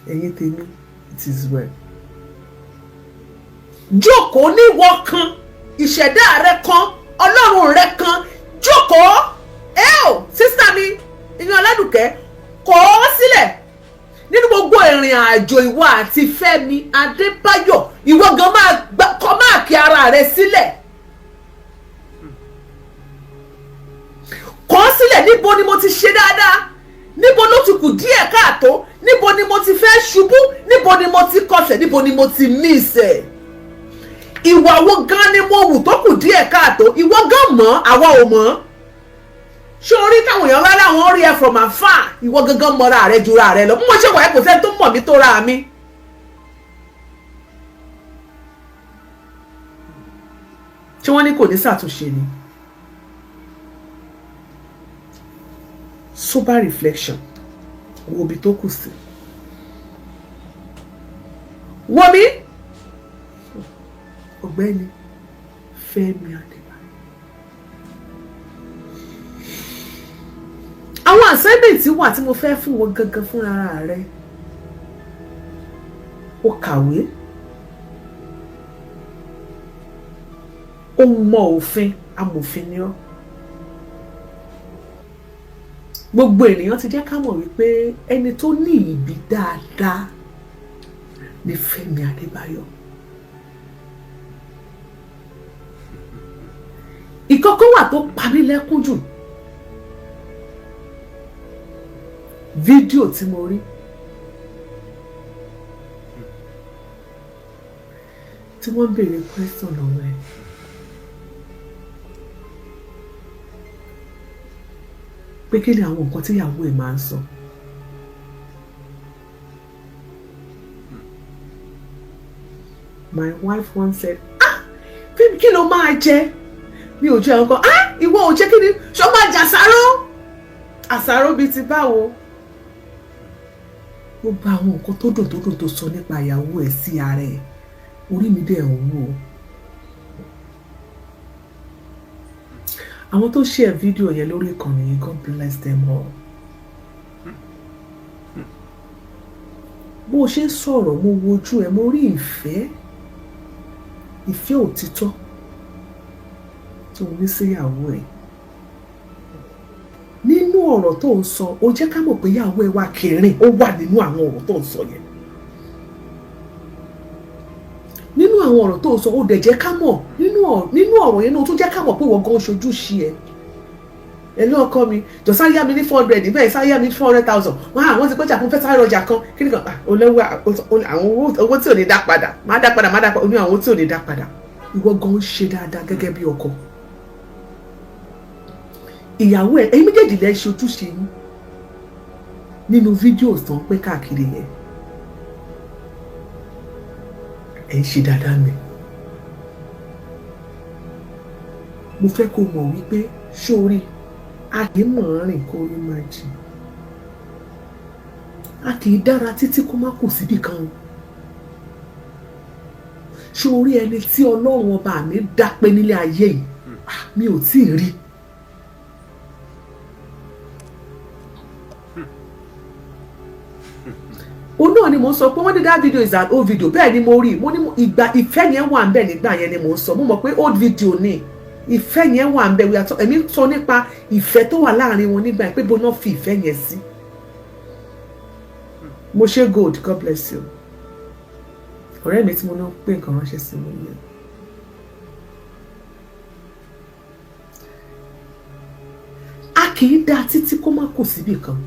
ẹ̀yin tèmi, it is well. Jókòó níwọ kan, ìṣẹ̀dá rẹ kan, Ọlọ́run rẹ kan, jókòó. Ẹ ò sister mi, ìyẹn Ọládùkẹ́, kọ̀ ọ́ sílẹ̀ nínú gbogbo ìrìn àjò ìwọ àti Fẹ́mi Adébáyọ̀. Ìwọ gan máa kọ mark ara rẹ sílẹ̀, kọ̀ ọ́ sílẹ̀. Níbo ni mo ti ṣe dáadáa? Níbo ló ti kù díẹ̀ káàtó? Níbo ni mo ti fẹ́ ṣubú? Níbo ni mo ti kọsẹ̀? Níbo ni mo ti miss ẹ̀? Ìwà wo gan ni mo wù tó kù díẹ̀ káàtó? Ìwọ gan mọ̀, àwa ò mọ̀. Ṣé orí táwọn èèyàn rárá wọn rí ẹ from afar? Ìwọ gangan mọra rẹ jura rẹ lọ. Bí mo ṣe wà ẹ, kò sẹ́ni tó mọ̀ mí tó ra mi. Ṣé wọ́n ní kò ní ṣàtúnṣe ni? Sober reflection, wo ibi tó kù sí. Wo mi, Ọ̀gbẹ́ni Fẹ́mi Adébáyọ̀, àwọn assignment wà tí mo fẹ́ fún wọn gangan fúnra rẹ. Ó kàwé, ó mọ òfin, amòfin ni ọ́. Gbogbo ènìyàn ti jẹ́ ká mọ̀ wípé ẹni tó ní ìbí dáadáa ni Fẹ́mi Adébáyọ̀. Ìkọ́kọ́ wà tó pa mí lẹ́kún jù, fídíò tí mo rí tí wọ́n ń béèrè question lọ́wọ́ ẹ̀. Pé kí ni àwọn nǹkan tí ìyàwó ẹ̀ máa ń sọ? My wife once said, "Ah, Fẹ́mi, kí ló máa jẹ? Mi ò jẹ nǹkan." "Ah, ìwọ ò jẹ kí ni? Ṣó máa jẹ àsáró?" Àsáró bíi ti báwo? Gbogbo àwọn nǹkan tó dùn tó dùn tó sọ nípa ìyàwó ẹ̀ sí ara ẹ̀, orí mi dẹ̀ ń wú o. Àwọn tó share fídíò yẹn lórí ìkànnì yìí, God bless them all. Bó o ṣe ń sọ̀rọ̀, mo wojú ẹ, mo rí ìfẹ́, ìfẹ́ òtítọ́ tó ní síyàwó ẹ̀. Nínú ọ̀rọ̀ tó ń sọ, ó jẹ́ ká mọ̀ pé ìyàwó ẹ̀ wà kẹrin, ó wà nínú àwọn ọ̀rọ̀ tó ń sọ yẹn. Àwọn ọ̀rọ̀ tó sọ, ó dẹ̀ jẹ́ ká mọ̀ nínú ọ̀rọ̀ yẹn náà, ó tún jẹ́ ká mọ̀ pé wọ́n gan ṣojúṣe ẹ̀. Ẹ ló ọkọ mi jọ, sáré yá mi ní 400 bẹ́ẹ̀, sáré yá mi ní 400,000. Wọ́n àwọn ti kọjá fún fẹ́ sáré ọjà kan kí ni kan olówó, àwọn owó tí ò ní dá padà, má dá padà, má dá padà, ó ní àwọn owó tí ò ní dá padà. Ìwọ gan ṣe dáadáa gẹ́gẹ́ bí ọkọ ìyàwó ẹ. Ẹ̀yin méjèèjì lẹ ṣe ojúṣe yín nínú fídíò tó ń pín káàkiri yẹn. Ẹ ń ṣe dáadáa mi. Mo fẹ́ kó mọ̀ wípé sórí a kì í mọ̀ ọ́n rìn kó rí máa jì, a kì í dára títí kó má kù síbì kan o. Sórí ẹni tí Ọlọ́run ọba mi dá pé nílé ayé yìí, mi ò tí ì rí. Òun náà ni mò ń sọ pé wọ́n ní that video is an old video. Bẹ́ẹ̀ ni mo rí. Mo ní ìgbà ìfẹ́ yẹn wà ń bẹ̀ nígbà yẹn ni mò ń sọ. Mo mọ̀ pé old video ni, ìfẹ́ yẹn wà ń bẹ̀. Èmi sọ nípa ìfẹ́ tó wà láàrin wọn nígbà yẹn, pé bó náà fi ìfẹ́ yẹn sí. Mo ṣe gold, God bless you. Ọ̀rẹ́ mi tí mo náà pé nǹkan ránṣẹ́ sí mi yẹn. A kì í dá títí kó má kù síbì kan.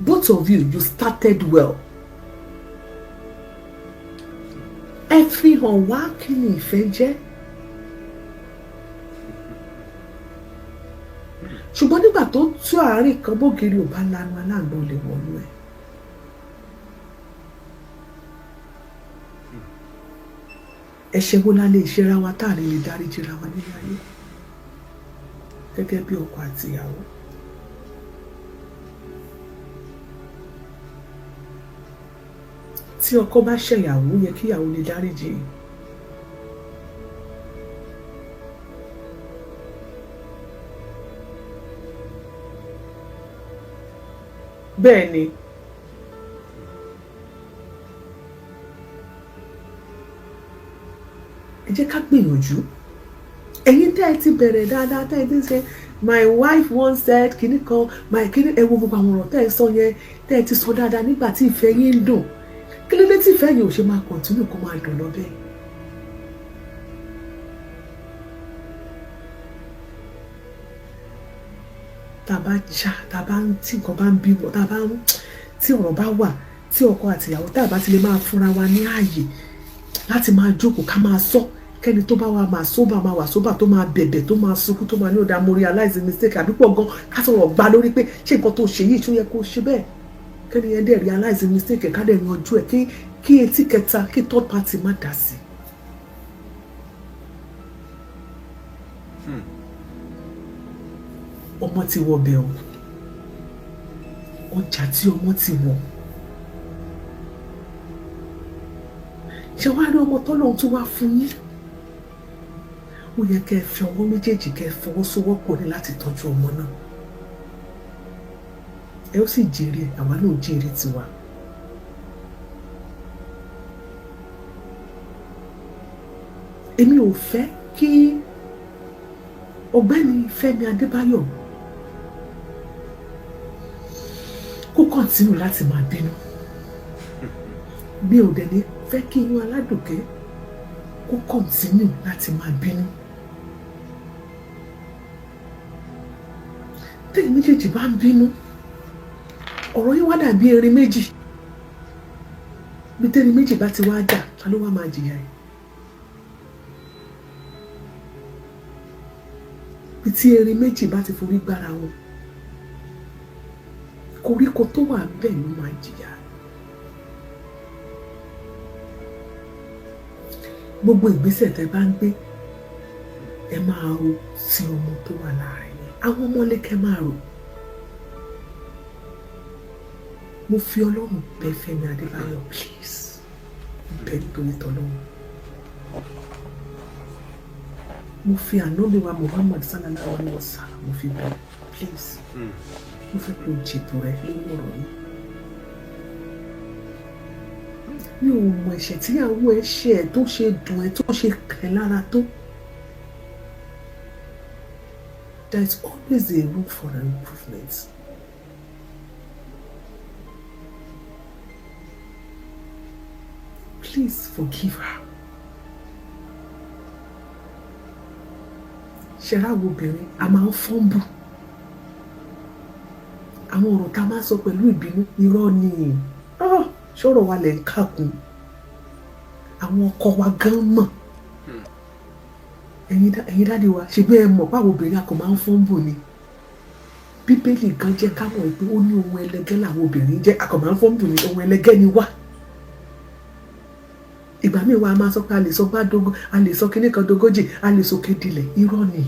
Both of you, you started well. Ẹ fi hàn wá kí ni ìfẹ́ jẹ́, ṣùgbọ́n nígbà tó tú àárín kan, bógiri ò bá lanu, aláǹgbá lè wọnú ẹ̀. Ẹ̀ṣẹ̀ wo la lè ṣera wa tá à ní lè dáríjìra wa nílé ayé gẹ́gẹ́ bí ọkọ àti ìyàwó? Tí ọkọ bá ṣẹ̀yàwó, yẹ kí ìyàwó lè dáríjì. Bẹ́ẹ̀ ni, ẹ jẹ́ ká gbìyànjú. Ẹ̀yin tẹ́ ẹ ti bẹ̀rẹ̀ dáadáa, tẹ́ ẹ ti ń ṣe "my wife once said" kìíní kan, my kìíní, ẹ wo gbogbo àwọn ọ̀rọ̀ tẹ́ ẹ sọ yẹn, tẹ́ ẹ ti sọ dáadáa nígbà tí ìfẹ́ yín ń dùn. Kí ló dé tí ìfẹ́ yẹn ò ṣe máa continue kó máa dùn lọ bẹ́ẹ̀? Tá a bá já, tá a bá ń tí nǹkan bá ń bímọ, tá a bá ń tí ọ̀rọ̀ bá wà tí ọkọ àti ìyàwó, tá a bá ti lè máa fúnra wa ní ààyè láti máa jókòó ká máa sọ, kẹ́ni tó bá wa máa sóbà, máa wà sóbà, tó máa bẹ̀bẹ̀, tó máa sunkún, tó máa ní ó dáa, mo realize mistake, àbí pọ̀ gan ká sọ̀rọ̀ gbá lórí pé ṣé nǹkan tó ṣe yìí, ṣó yẹ kó ṣe bẹ́ẹ̀, kẹ́ni yẹn dẹ̀ realize mistake, ká dẹ̀ yanjú ẹ̀, kí etí kẹta, kí third party má dá sí. Ọmọ ti wọ bẹ̀ o. Ọjà tí ọmọ ti wọ̀, ṣé wàá rí ọmọ tọ́lọ́run tó wá fún yín, ó yẹ kẹ́ ẹ fi ọwọ́ méjèèjì, kẹ́ ẹ fọwọ́sowọ́pọ̀ ní láti tọ́jú ọmọ náà. Ẹ ó sì jèrè, àwa náà jèrè tiwa. Èmi ò fẹ́ kí ọ̀gbẹ́ni Fẹ́mi Adébáyọ̀ kó continue láti máa bínú. Mi ò dẹ̀ ní fẹ́ kí inú Aládùnkẹ́ kó continue láti máa bínú. Tẹ́yìn méjèèjì bá ń bínú, ọ̀rọ̀ yín wá dàbí erin méjì. Bí tẹ́rin méjì bá ti wá jà, ta ló wá máa jìyà ẹ̀? Bí tí erin méjì bá ti forí gbára wọn, koríko tó wà bẹ́ẹ̀ ló máa jìyà. Gbogbo ìgbésẹ̀ tẹ́ bá ń gbé, ẹ máa ro sí ọmọ tó wà láàrin yẹn, àwọn ọmọlẹ́kẹ́ máa rò. Mo fi Ọlọ́run bẹ̀ Fẹ́mi Adébáyọ̀, please, bẹ̀ nítorí tọ́lọ́run. Mo fi ànábì wa Muhammad sallallahu alayhi wa sallam, mo fi bẹ̀, please. Mo fẹ́ kó jètò rẹ lórí ọ̀rọ̀ yìí. Mi ò mọ ẹ̀ṣẹ̀ tíyàwó ẹ ṣe ẹ tó ṣe dùn ẹ, tó ṣe kẹ̀ lára tó. There is always a room for an improvement. Please, Please forgive her. Ṣẹ̀rá wo obìnrin a máa ń fọ́nbù. Àwọn ọ̀rọ̀ tá a máa ń sọ pẹ̀lú ìbínú, irọ́ ni. Ṣọ́rọ̀ wa lẹ̀ ń kàkún. Àwọn ọkọ wa gan mọ̀. Ẹ̀yin daddy wa, ṣe bẹ́ẹ̀ mọ̀ báwo obìnrin a kò máa ń fọ́nbù ni. Bíbélì gan jẹ́ ká mọ̀ pé ó ní ohun ẹlẹgẹ́ làwọn obìnrin jẹ́, a kò máa ń fọ́nbù ni, ohun ẹlẹgẹ́ ni wá. Ìgbà míì wa a máa sọ pé a lè sọ bá dogo, a lè sọ kíní kan dogójì, a lè sọ kédìlẹ̀, irọ́ ni.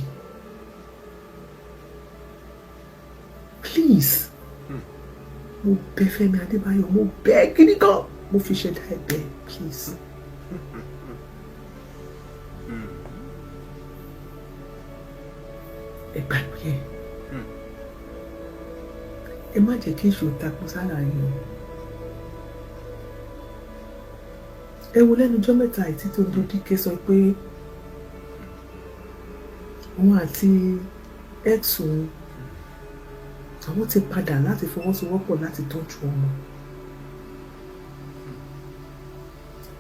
Please, mo bẹ̀ Fẹ́mi Adébáyọ̀, mo bẹ̀ kíní kan, mo fi ṣẹ̀dá ẹ̀ bẹ̀, please. Ẹ gbàgbé ẹ. Ẹ má jẹ́ kí èṣù takun sára yín o. Ẹ wo lẹ́nu ọjọ́ mẹ́ta yìí tí Tonto Dike sọ pé òun àti ex òun àwọn ti padà láti fọwọ́sowọ́pọ̀ láti tọ́jú ọmọ.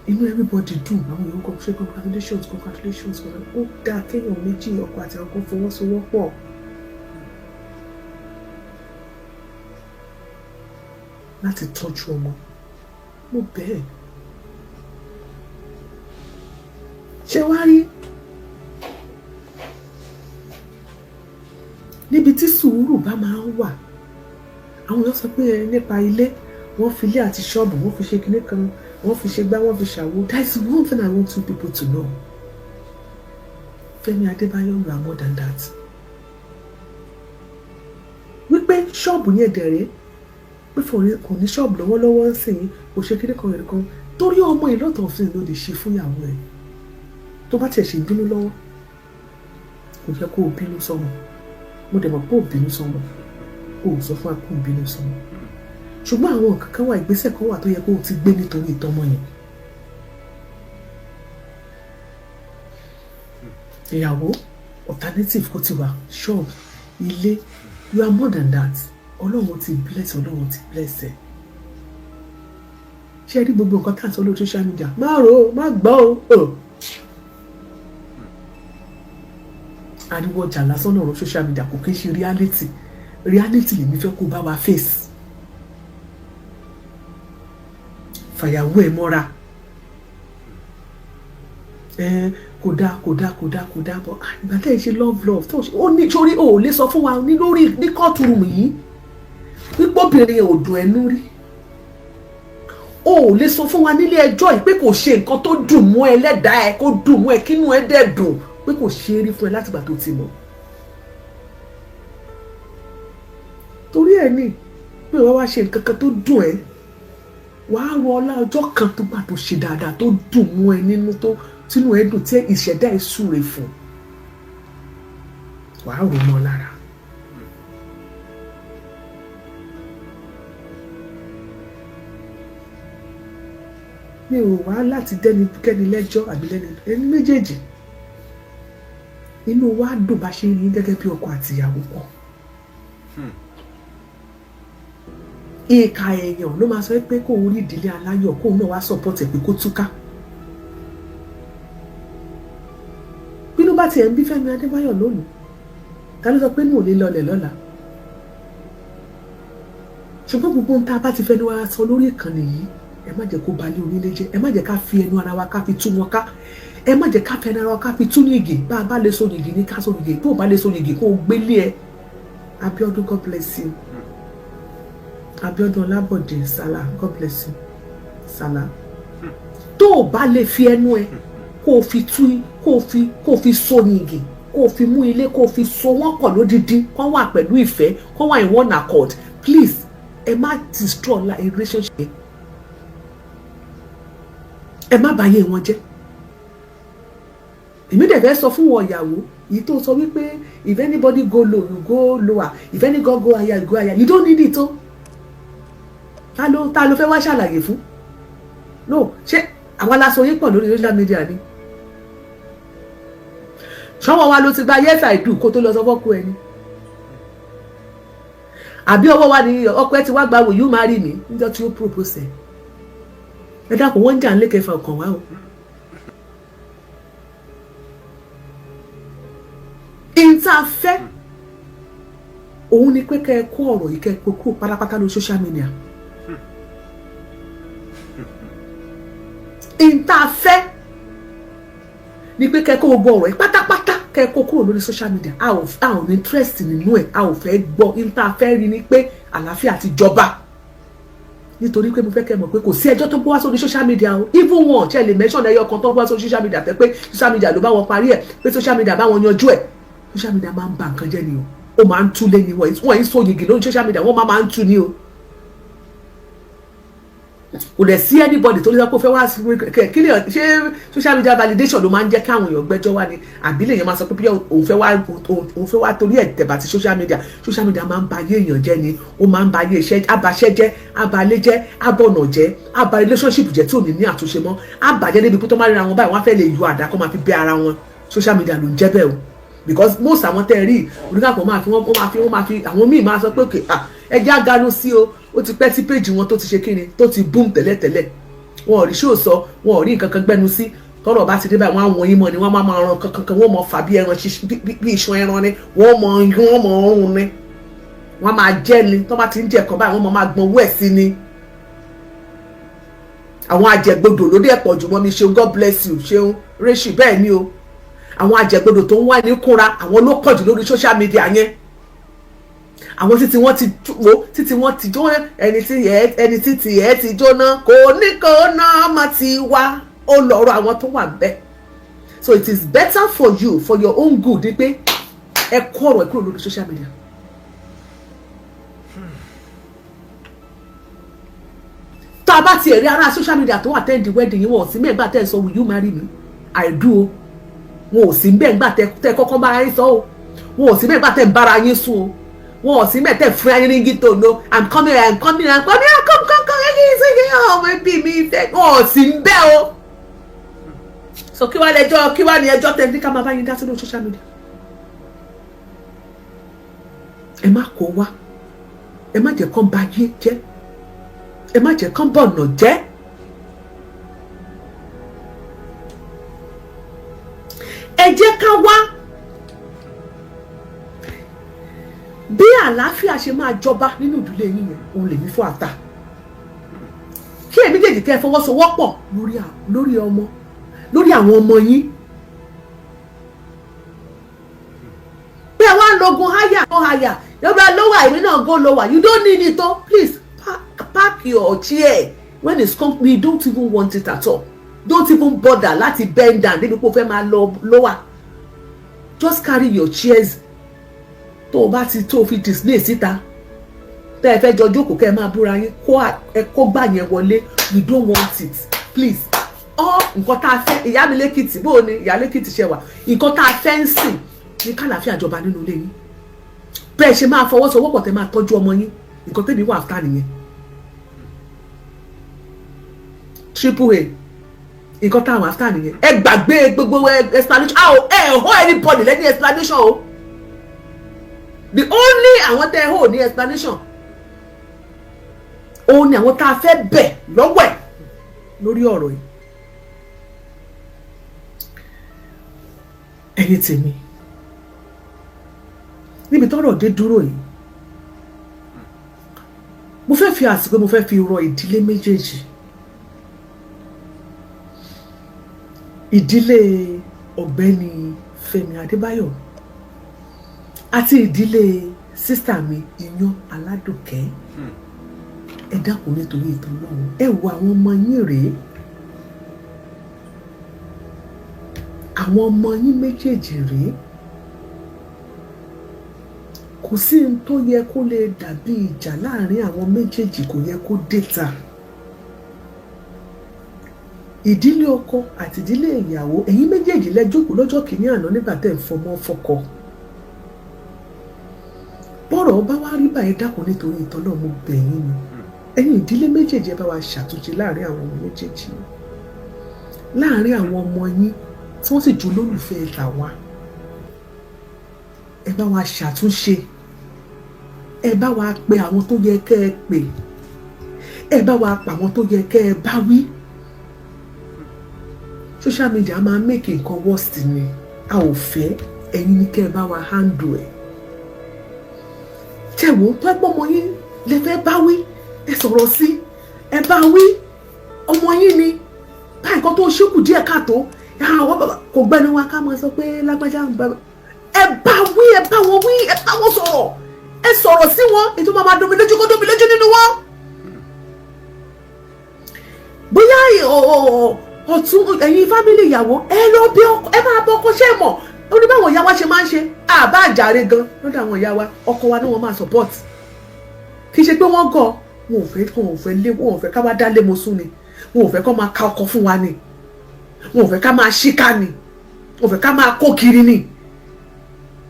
Inú everybody dùn, àwọn èèyàn kọ ṣe congratulations, congratulations. Ó dáa kéèyàn méjì, ọkọ àti ọkọ, fọwọ́sowọ́pọ̀ láti tọ́jú ọmọ. Mo bẹ́ẹ̀ ṣé wá rí níbi tí sùúrù bá máa ń wà. Àwọn èèyàn sọ pé nípa ilé, wọ́n fi ilé àti ṣọ́ọ̀bù, wọ́n fi ṣe kinní kan, wọ́n fi ṣe gbá, wọ́n fi ṣàwo. There is one thing I want you people to know. Fẹ́mi Adébáyọ̀, you are more than that. Wípé ṣọ́ọ̀bù yẹn dẹ̀rẹ́ pé kò ní ṣọ́ọ̀bù lọ́wọ́lọ́wọ́ ń sìn, kò ṣe kinní kan rẹ̀ kan torí ọmọ ìlọ́tọ̀ òfin ló lè ṣe fún ìyàwó ẹ̀. Tó bá tiẹ̀ ṣe bínú lọ́wọ́, kò yẹ kó o bínú sọ́mọ. Mo dẹ̀ mọ̀ pé o bínú sọ́mọ, o ò sọ fún wa pé o bínú sọ́mọ, ṣùgbọ́n àwọn nǹkan kan wà, ìgbésẹ̀ kan wà tó yẹ kó o ti gbé nítorí ìtọ́mọ yẹn. Ìyàwó, alternative kó ti wà, shop, ilé. You are more than that. Ọlọ́run ti bless, Ọlọ́run ti bless ẹ. Ṣé ẹ rí gbogbo nǹkan tá à ń sọ lórí social media? Má rò ó, má gbọ́ o. Ariwo ọjà lásán lọ̀rọ̀ social media, kò kí ń ṣe reality. Reality lèmi fẹ́ kó bá wa face. Fàyàwó ẹ mọ́ra. Ẹ kò dáa, kò dáa, kò dáa, kò dáa bọ̀. Ìgbà tẹ́ ẹ ṣe love love tó ó ní sórí, o ò lè sọ fún wa ní lórí ní courtroom yìí wípé obìnrin yẹn ò dùn ẹnu rí. O ò lè sọ fún wa nílé ẹjọ́ yìí pé kò ṣe nǹkan tó dùn mọ́ ẹ lẹ́dàá ẹ, kó dùn mọ́ ẹ, kínú ẹ dẹ̀ dùn, pé kò ṣe é rí fún ẹ látìgbà tó ti mọ̀. Torí ẹ ní pé wọ́n wá ṣe nǹkan kan tó dùn ẹ́, wàá rọ ọlá ọjọ́ kan tó gbà tó ṣe dáadáa tó dùn mọ́ ẹ nínú, tó tínú ẹ dùn, tí ìṣẹ̀dá ẹ súre fún, wàá rò mọ́ lára. Mi ò wá láti dẹ́ni kẹ́ni lẹ́jọ́ àbí lẹ́ni ẹni méjèèjì. Inú wa dùn bá ṣe ń rí gẹ́gẹ́ bí ọkọ àti ìyàwó pọ̀. Ìka èèyàn ló máa sọ pé kóun rí ìdílé aláyọ̀, kóun náà wá support ẹ̀ pé kó túká. Bínú bá tiẹ̀ ń bí Fẹ́mi Adébáyọ̀ lónìí, ta ló sọ pé ní ò lè lọlẹ̀ lọ́la? Ṣùgbọ́n gbogbo ohun tá a bá ti fẹ́nu wa sọ lórí ìkànnì yìí, ẹ má jẹ́ kó balẹ̀ onílé jẹ́. Ẹ má jẹ́ ká fi ẹnu ara wa ká fi tú wọn ká. Ẹ má jẹ́ ká fi ẹnu ara wa ká fi tú yìgì. Bá a bá lè so yìgì ní ká so yìgì, tó o bá lè so yìgì, kó o gbélé ẹ. Abíọ́dún, God bless you. Abíọ́dún Ọlábọ̀dé Sálà, God bless you, Sálà. Tó o bá lè fi ẹnu ẹ kó o fi tú, kó o fi so yìgì, kó o fi mú ilé, kó o fi so wọ́n pọ̀ lódidi, kó wà pẹ̀lú ìfẹ́, kó wà in one accord, please, ẹ má destroy la relationship, ẹ má bàyé wọn jẹ́. Èmi dẹ̀ fẹ́ sọ fún wọn, ìyàwó yìí tó sọ wípé if anybody go low, you go lower, if anybody go higher, you go higher, you don't need it o. Ta ló fẹ́ wá ṣàlàyé fún? No, ṣé àwa la sọ yín pọ̀ lórí social media ni? Ṣọwọ́ wa ló ti gba "Yes, I do" kó tó lọ sọ fọ́kọ ẹni? Àbí ọwọ́ wa ni ọkọ ẹ ti wá gba "Will you marry me" níjọ́ tí ó propose ẹ̀? Ẹ dákun, wọ́n ń jà nílé kẹfà ọkàn wá o. Ìta fẹ́ òun ni pé kẹ́ ẹ kó ọ̀rọ̀ yìí, kẹ́ ẹ kó kúrò pátápátá lórí social media. Ìta fẹ́ ni pé kẹ́ ẹ kó gbogbo ọ̀rọ̀ yìí pátápátá, kẹ́ ẹ kó kúrò lórí social media. A ò ní interest nínú ẹ̀, a ò fẹ́ gbọ́. Ìta fẹ́ rí ni pé àlàáfíà ti jọba, nítorí pé mo fẹ́ kẹ́ mọ̀ pé kò sí ẹjọ́ tó bọ́ wá sórí social media o. Even wọn ṣe lè mention ẹyọ kan tó bọ́ wá sórí social media tẹ́ pé social media ló bá wọn parí ẹ̀, pé social media bá wọn yanjú ẹ̀. Social media máa ń ba nǹkan jẹ́ ni o, ó máa ń tú lé ni. Wọ́n yìí so yìgì lórí social media, wọ́n máa ń tú ni o. Kò dẹ̀ sí anybody tó lè sọ pé ó fẹ́ wá kí lè ṣe social media validation ló máa ń jẹ́ káwọn èèyàn gbẹ́jọ́ wá ni, àbí lèèyàn máa sọ pé bí òun fẹ́ wá torí ẹ̀ tẹ̀bà ti social media. Social media máa ń ba ayé èèyàn jẹ́ ni, ó máa ń ba ayé iṣẹ́, abaṣẹ́ jẹ́, abalé jẹ́, abọ̀nà jẹ́, aba relationship jẹ́ tí ò ní ní àtúnṣe mọ́, abàjẹ́ débi pé tó máa ríra wọn báyìí, wọ́n á fẹ́ lè yọ àdá kó máa fi bẹ́ ara wọn. Social media ló ń jẹ́ bẹ́ẹ̀ o, because most àwọn tẹ́ ẹ rí oníkàpọ̀ máa fi wọ́n máa fi àwọn míì máa sọ pé òkè ẹjẹ́ àganu sí o, ó ti pẹ́ tí péjì wọn tó ti ṣe kíni tó ti boom tẹ́lẹ̀tẹ́lẹ̀, wọn ò rí ṣó sọ, wọn ò rí nǹkan kan gbẹ́nu sí. Tọ́rọ̀ bá ti dé báyìí, wọ́n á wọ̀nyí mọ́ ni, wọ́n máa ran kankan, wọ́n mọ fà bí ẹran bí iṣan ẹran ni, wọ́n mọ yún, wọ́n mọ ọrùn ni, wọ́n máa jẹ́ ni. Tọ́ bá ti ń jẹ ẹ̀kọ́ báyìí, wọ́n máa gbọ́n owó ẹ̀ sí ni. Àwọn àjẹgbodò ló dé pọ̀ jù mọ́ mi. Ṣeun, God bless you, ṣeun réṣì. Bẹ́ẹ̀ ni o, àwọn àjẹgbodò tó ń wá ní kúnra, àwọn ló pọ̀ jù lórí social media yẹn. Àwọn títí wọ́n ti wo títí wọ́n ti jó, ẹni títí ẹ ti jóná kò ní kó náà má ti wá, ó lọ́rọ̀ àwọn tó wà bẹ́ẹ̀. So it is better for you, for your own good, ni pé ẹ kó ọ̀rọ̀ ẹ kúrò lórí social media. Tá a bá tiẹ̀ rí ará social media tó attend the wedding yìí, wọn ò sí mẹ́gbà tẹ́ ẹ sọ will you marry me, I do o. Wọn ò sí mẹ́gbà tẹ́ kọ́kọ́ bára yín sọ o. Wọn ò sí mẹ́gbà tẹ́ ń bára yín sùn o. Wọn ò sí mẹ́tẹ̀ fún ayé ríngì tó no, I'm coming, I'm coming, I'm coming, I'm come come come, ẹ̀yìn ìṣègùn ọmọ ẹbí mi fẹ́. Wọn ò sí ń bẹ́ o. So kí wàá lẹ́jọ́, kí wàá ní ẹjọ́ tẹ́ ní ká máa bá yín dá sínú social media? Ẹ má kó wá, ẹ má jẹ́ kán ba ayé jẹ́, ẹ má jẹ́ kán bọ̀nà jẹ́. Ẹ jẹ́ ká wá bí àlàáfíà ṣe máa jọba nínú ìdílé yín yẹn, òun lèmi fún àtà kí èmi jèjì kẹ́ ẹ fọwọ́sowọ́pọ̀ lórí ọmọ, lórí àwọn ọmọ yín. Pé ẹ wá ń logun háyà háyà yọba lówà, èmi náà go lower, you don't need it o. Please park your chair when it's come, we don't even want it at all. Don't even bother láti bend down débi pé o fẹ́ máa lọ lower. Just carry your chairs. Tó o bá ti tó o fi display síta tẹ́ ẹ fẹ́ jọ jókòó kẹ́ ẹ máa búra yín, kó ẹ kó gbà yẹn wọlé. We don't want it, please. Ọ nǹkan tá a fẹ́, ìyá mi lẹ́kìtì, bó o ní ìyá lẹ́kìtì ṣe wà, nǹkan tá a fẹ́ ń sìn ní kàlàáfíà jọba nínú ilé yín. Bẹ́ẹ̀ ṣe máa fọwọ́sowọ́pọ̀ tẹ́ máa tọ́jú ọmọ yín, nǹkan tẹ́mi wà áfítà nìyẹn. Triple A, nǹkan táwọn áfítà nìyẹn. Ẹ gbàgbé gbogbo explanation, a ò ẹ hó anybody lẹ́ni explanation o. The only àwọn tẹ́ ẹ hó ní explanation òun ni àwọn tá a fẹ́ bẹ̀ lọ́wọ́ ẹ̀ lórí ọ̀rọ̀ yìí. Ẹ̀yin tèmi, níbi tọ́rọ̀ dé dúró yìí, mo fẹ́ fi àsìkò, mo fẹ́ fi rọ ìdílé méjèèjì, ìdílé ọ̀gbẹ́ni Fẹ́mi Adébáyọ̀ àti ìdílé sísà mi Iyán Aládùnkẹ́. Ẹ dákun nítorí ìtàn náà, ẹ wo àwọn ọmọ yín rèé, àwọn ọmọ yín méjèèjì rèé. Kò sí ohun tó yẹ kó lè dàbí ìjà láàrin àwọn méjèèjì, kò yẹ kó déta. Ìdílé ọkọ àti ìdílé ìyàwó, ẹ̀yin méjèèjì lẹ jókòó lọ́jọ́ kìíní àná nígbà tẹ́ ń fọmọ fọkọ. Bọ́rọ̀ bá wá rí báyìí, dákun nítorí ìtàn náà, mo bẹ̀ yín ni. Ẹ̀yin ìdílé méjèèjì, ẹ bá wa ṣàtúnṣe láàrin àwọn ọmọ méjèèjì, láàrin àwọn ọmọ yín tí wọ́n sì jù lólùfẹ́ tàwa. Ẹ bá wa ṣàtúnṣe, ẹ bá wa pe àwọn tó yẹ kẹ́ ẹ pè, ẹ bá wa pa àwọn tó yẹ kẹ́ ẹ bá wí. Social media máa make nǹkan worst ni. A ò fẹ́. Ẹ̀yin ní kẹ́ ẹ bá wa handle ẹ̀. Tẹ̀wọ́ tó ẹ pọ́ ọmọ yín lè fẹ́ bá wí, ẹ sọ̀rọ̀ sí, ẹ bá wí. Ọmọ yín ni báyìí, nǹkan tó ṣekù díẹ̀ káàtó kò gbẹnu wa ká máa sọ pé lágbájá ń bá ẹ bá wí. Ẹ bá wọn wí, ẹ bá wọn sọ̀rọ̀, ẹ sọ̀rọ̀ sí wọn. Ètò máa domi lójú, kó domi lójú nínú wọn. Bóyá ọ̀tún ẹ̀yin family ìyàwó, ẹ lọ bí ọkọ, ẹ máa bọ ọkọ. Ṣẹ́ mọ̀ ó ní báwọn ìyá wa ṣe máa ń ṣe àbá àjàre gan lọ́dọ̀ àwọn ìyá wa. Ọkọ wa ni wọ́n máa support. Kì í ṣe pé wọ́n gọ̀, wọn ò fẹ́, wọn ò fẹ́ lé, wọn ò fẹ́ ká wá dá lé mosún ni. Wọn ò fẹ́ kó máa ka ọkọ fún wa ni. Wọn ò fẹ́ ká máa ṣíká ni. Wọn ò fẹ́ ká máa kó kiri ni.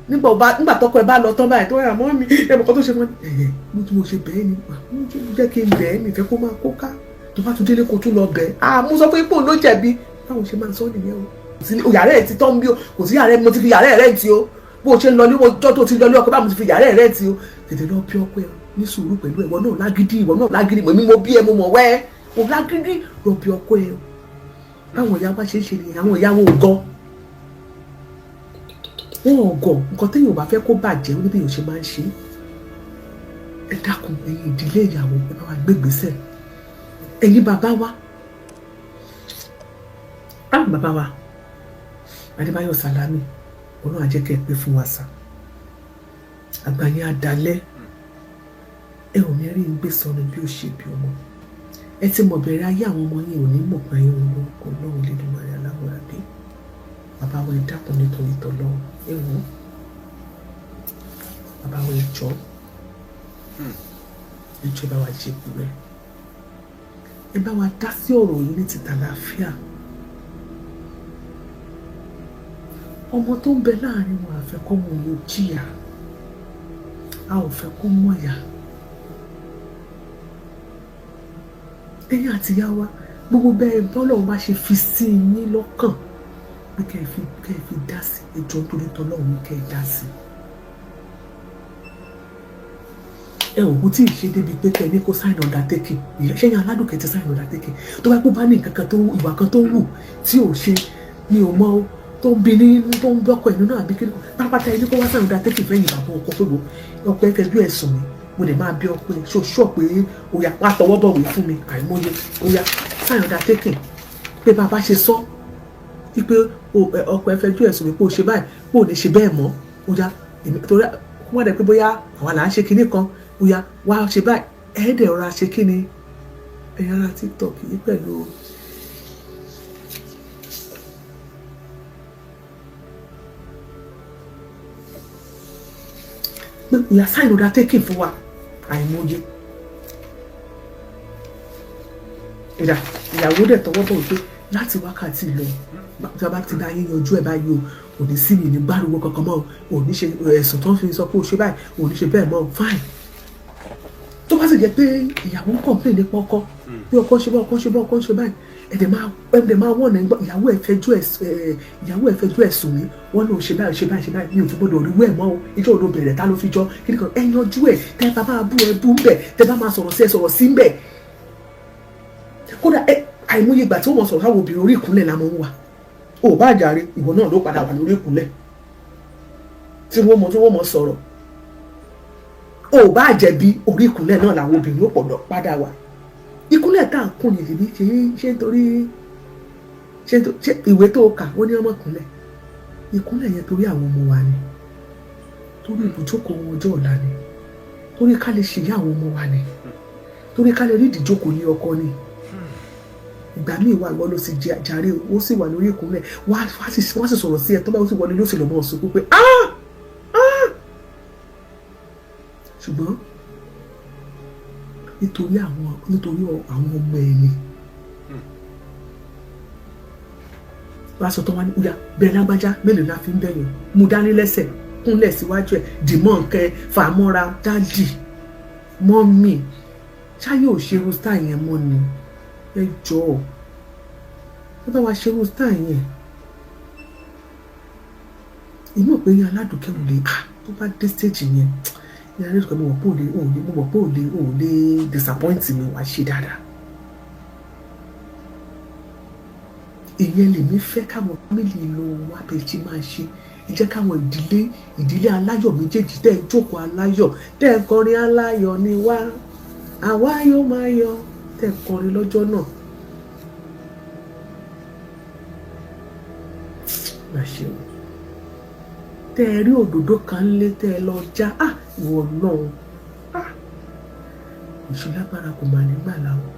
Nígbà tọkọ ẹ bá lọ tán báyìí, tó yà mọ́ mi, ẹ mọ̀ kọ́ tó ṣe mọ́ ẹ̀. Mo tí mo ṣe bẹ́ẹ̀ ni, mo tún jẹ́ kí n bẹ́ẹ̀ mi fẹ́ kó máa kó ká. Tó bá tún délé, kó tún lọ bẹ́ẹ̀. Ah, mo sọ fún ipò ló jẹ̀bi. Báwo ṣe máa sọ nìyẹn o. Kò sí yàrá ẹ̀ ti tán bí o, kò sí yàrá ẹ̀. Mo ti fi yàrá ẹ̀ rent o. Bó o ṣe ń lọ ní ọjọ́ tó ti lọ ní ọkọ bá, mo ti fi yàrá ẹ̀ rent o. Tètè lọ bí ọkọ ẹ ní sùúrù pẹ̀lú ìwọ náà lágídí, ìwọ náà lágídí. Mọ̀ mi, mo bí ẹ, mo mọ̀ wẹ́ mo lágídí. Lọ bí ọkọ ẹ o. Báwọn ìyá wa ṣe ń ṣe nìyẹn. Àwọn ìyá wọn ò gọ, wọn ò gọ. Nǹkan téèyàn ò bá fẹ́ kó bàjẹ́, ó ní bí èèyàn ṣe máa ń ṣe. Ẹ dákun, ẹ̀yin ìdílé ìyàwó, ẹ bá wa gbé ìgbésẹ̀. Ẹ̀yin bàbá wa, ah, bàbá wa Adébáyọ̀ Sàlámì, Ọlọ́run á jẹ́ kẹ́ ẹ pé fún wa sà. Àgbáyé adalẹ́, ẹ ò ní rí ń gbé sọnù bí ó ṣe bí ọmọ. Ẹ ti mọ̀ bẹ̀rẹ̀ ayé àwọn ọmọ yẹn, ò ní mọ̀ pé ayé wọn lórúkọ Ọlọ́run Elédùmarè aláwọ̀ bí. Bàbá wa, ẹ dákun nítorí tọlọ́run. Ẹ wò ó, bàbá wa, ẹ jọ̀ọ́, ẹ jọ̀ọ́, ẹ bá wa jẹ rẹ, ẹ bá wa dá sí ọ̀rọ̀ yìí ní ti tàlàáfíà. Ọmọ tó ń bẹ láàrin wọn, àfẹ́ kọ́ mọ yóò jìyà, a ò fẹ́ kó mọ̀yà. Ẹ̀yin àtìyá wa, gbogbo bẹ́ẹ̀ bọ́lọ̀ bá ṣe fi sí yín lọ́kàn pé kẹ́ ẹ fi dá sí, ẹjọ́ torí tọ́lọ́run, kẹ́ ẹ dá sí. Ẹ ò kú tí ì ṣe débi pé kẹ́ ẹ ní kó sign undertaking. Ṣẹ́yìn aládùnkẹ́ ti sign undertaking. Tó bá kó bá ní nǹkan kan tó ìwà kan tó wù tí ò ṣe ni ò mọ tó ń bi ní tó ń bọ́kọ̀ ẹ̀ nínú àbí kí pátápátá, ẹni kó wá sign undertaking fẹ́yìn bàbá ọkọ pé wo ọkọ ẹ fẹjú ẹ̀sùn mi, mo lè máa bí ọkọ ẹ ṣoṣọ pé oya wá tọwọ́ bọ̀wé fún mi. Àìmọye oya sign undertaking pé bàbá ṣe sọ wípé ọkọ ẹ fẹjú ẹ̀sùn mi pé o ṣe báyìí, pé o lè ṣe bẹ́ẹ̀ mọ́. Oya, èmi torí kó má dẹ̀ pé bóyá àwa là ń ṣe kinní kan, oya wá ṣe báyìí. Ẹ̀ẹ́dẹ̀ ọ̀rọ̀ ṣe kinní ẹ̀yà ara TikTok yìí pẹ̀lú pé oya sign undertaking fún wa. Àìmọye ìdá ìyàwó dẹ̀ tọwọ́ bọ̀ wípé láti wákàtí lọ, tí a bá ti dá yín yanjú ẹ̀ báyìí o, kò ní sí mi ní gbárùwò kankan mọ́ o, ò ní ṣe ẹ̀sùn tó ń fi sọ pé o ṣe báyìí, ò ní ṣe bẹ́ẹ̀ mọ́. Fine. Tó bá sì jẹ́ pé ìyàwó ń complain nípa ọkọ bí ọkọ ṣe bá ọkọ ṣe bá ọkọ ṣe báyìí, ẹ̀dẹ̀ máa wọ̀n ní ìyàwó ẹ̀ fẹjú ẹ̀, ìyàwó ẹ̀ fẹjú ẹ̀ sùn mí, wọ́n ní o ṣe báyìí, ṣe báyìí, ṣe báyìí, mi ò tún gbọ́dọ̀ rí wẹ́ẹ̀ mọ́ o. Ìjọ òdo bẹ̀rẹ̀ ta ló fi jọ kí ni kan, ẹ yanjú ẹ̀. Tẹ́ bá máa bú, ẹ bú ń bẹ̀. Tẹ́ bá máa sọ̀rọ̀ sí, ẹ sọ̀rọ̀ sí ń bẹ̀. Kódà ẹ àìmọye ìgbà tí wọ́n sọ̀rọ̀ sáwọn obìnrin, orí ìkúnlẹ̀ la máa ń wà. Ò bá jàre, ìwọ náà ló padà wà lórí ìkúnlẹ̀ tí wọ́n mọ̀ sọ̀rọ̀. Ò bá jẹ̀bi, orí ìkúnlẹ̀ náà làwọn obìnrin ó pọ̀ padà wà. Ìkúnlẹ̀ tá à ń kún nìyí ṣe ṣe nítorí ṣe ìwé tó kà ó ní ọmọkùnlẹ̀. Ìkúnlẹ̀ yẹn torí àwọn ọmọ wa ni, torí ibùjókòó wọn ọjọ́ ọ̀la ni, torí ká lè ṣèyá àwọn ọmọ wa ni, torí ká lè rí ìdíjókòó ní ọkọ ni. Ìgbà míì wà, ìwọ ló sì jàre, ó sì wà lórí ìkúnlẹ̀, wọ́n á sì sọ̀rọ̀ sí ẹ tó bá ó sì wọlé, ló sì lọ́ mọ́ ọ̀sùn pé ah ah. Ṣùgbọ́n nítorí àwọn ọmọ ẹni wàá sọ tó wá ní ọ̀yà bẹ́ẹ̀ lágbájá mélòó la fi ń bẹ̀yàn, mú dání lẹ́sẹ̀, kúnlẹ̀ síwájú ẹ̀, dìmọ́ nǹkẹ́ fàmọ́ra, daddy, mummy, ṣáyé ò ṣerú style yẹn mọ́ ni. Ẹ jọ̀ọ́, ẹ bá wa ṣerú style yẹn. Ìmọ̀ pé yín aládùúkẹ́ ò lè tó bá dé stage yẹn, yín aládùúkẹ́, mo mọ̀ pé ò lè ò lè mo mọ̀ pé ò lè disappoint mi. Wá ṣe dáadáa. Ìyẹn lèmi fẹ́ káwọn family ìlú wa bẹ̀ ṣe máa ṣe. Ẹ jẹ́ káwọn ìdílé aláyọ̀ méjèèjì tẹ́ ẹ jókòó aláyọ̀, tẹ́ ẹ kọrin aláyọ̀ ni wá, àwa yóò máa yọ̀, tẹ́ ẹ kọrin lọ́jọ́ náà. Má ṣe o. Tẹ́ ẹ rí òdòdó kan lé, tẹ́ ẹ lọ já, ah, ìwọ náà, ah, èṣù lágbára kò mà nígbà láwọn.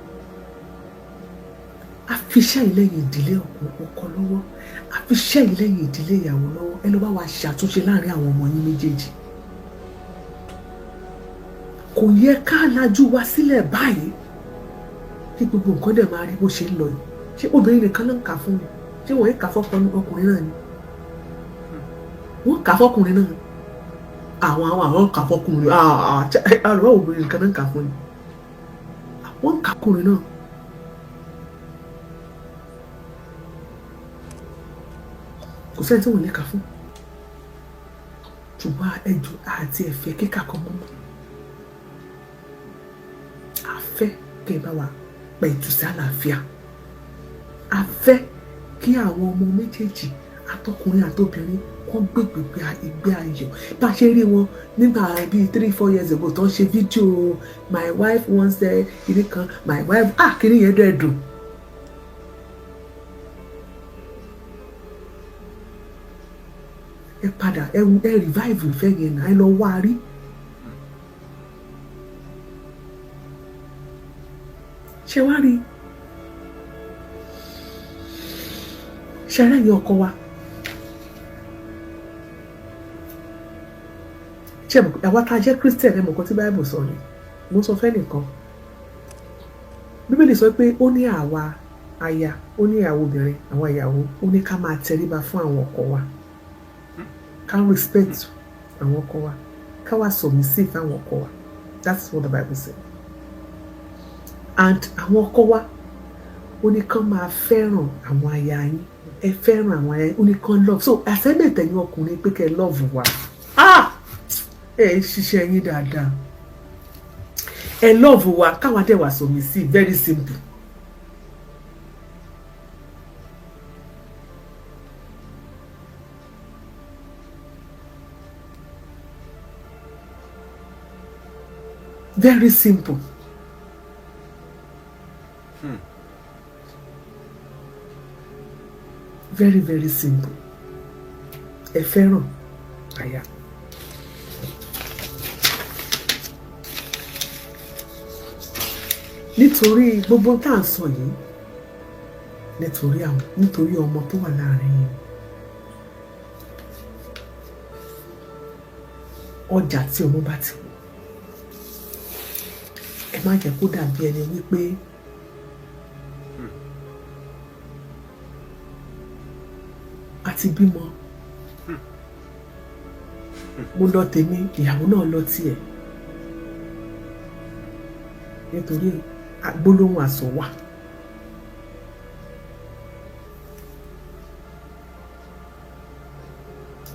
A fi iṣẹ́ ìlẹ́yìn ìdílé ọkọ lọ́wọ́, a fi iṣẹ́ ìlẹ́yìn ìdílé ìyàwó lọ́wọ́. Ẹ lọ bá wa ṣàtúnṣe láàrin àwọn ọmọ yín méjèèjì. Kò yẹ ká lajú wa sílẹ̀ báyìí kí gbogbo nǹkan dẹ̀ máa rí bó ṣe ń lọ yìí. Ṣé obìnrin nìkan ló ń kà fún mi? Ṣé wọ́n ń kà fọ́kùnrin náà ni? Wọ́n kà fọ́kùnrin náà. Àwọn kà fọ́kùnrin. Àwọn obìnrin nìkan ló ń kà fún mi. Wọ́n kà fọ́kùnrin náà. Kò sẹ́ni tí wọ́n lè kà fún. Ṣùgbọ́n ẹjọ́ àti ẹ̀fẹ́ kíkà kan mọ́. A fẹ́ kí ẹ bá wa pẹ̀tù sí àlàáfíà. A fẹ́ kí àwọn ọmọ méjèèjì, atọkùnrin àtobìnrin, kọ́ gbégbé ìgbé ayọ̀. Bá a ṣe rí wọn nígbà bíi 3-4 years ago tó ń ṣe fídíò "my wife once said" kiri kan, "my wife", ah, kiri yẹn dẹ̀ dùn. Ẹ padà, ẹ revive ìfẹ́ yẹn náà, ẹ lọ wá a rí. Ṣé wá rí, ṣe rẹ́yìn ọkọ wa? Ṣe àwa tá a jẹ́ Christian, ẹ mọ̀ nǹkan tí Bible sọ ni. Mo sọ fẹ́ nìkan, Bíbélì sọ pé ó ní àwa aya, ó ní ìyàwó obìnrin, àwọn ìyàwó, ó ní ká máa tẹríba fún àwọn ọkọ wa, ká respect àwọn ọkọ wa, ká wá submissive fáwọn ọkọ wa. That's what the Bible say. And àwọn ọkọ wa, ó ní kán máa fẹ́ràn àwọn aya yín. Ẹ fẹ́ràn àwọn aya yín. Ó ní kán love. So assignment ẹ̀yin ọkùnrin pé kẹ́ ẹ love wa, ah, ẹ ń ṣiṣẹ́ yín dáadáa. Ẹ love wa, káwa dẹ̀ wà submissive. Very simple. Very simple. Very, very simple. Ẹ fẹ́ràn aya. Nítorí gbogbo tá à ń sọ yìí, nítorí àwọn, nítorí ọmọ tó wà láàrin yìí, ọjà tí ọmọ bá ti wọ̀, ẹ má jẹ́ kó dàbí ẹni wípé a ti bímọ, mo lọ tèmi, ìyàwó náà lọ tiẹ̀, nítorí gbólóhùn àsọ wà.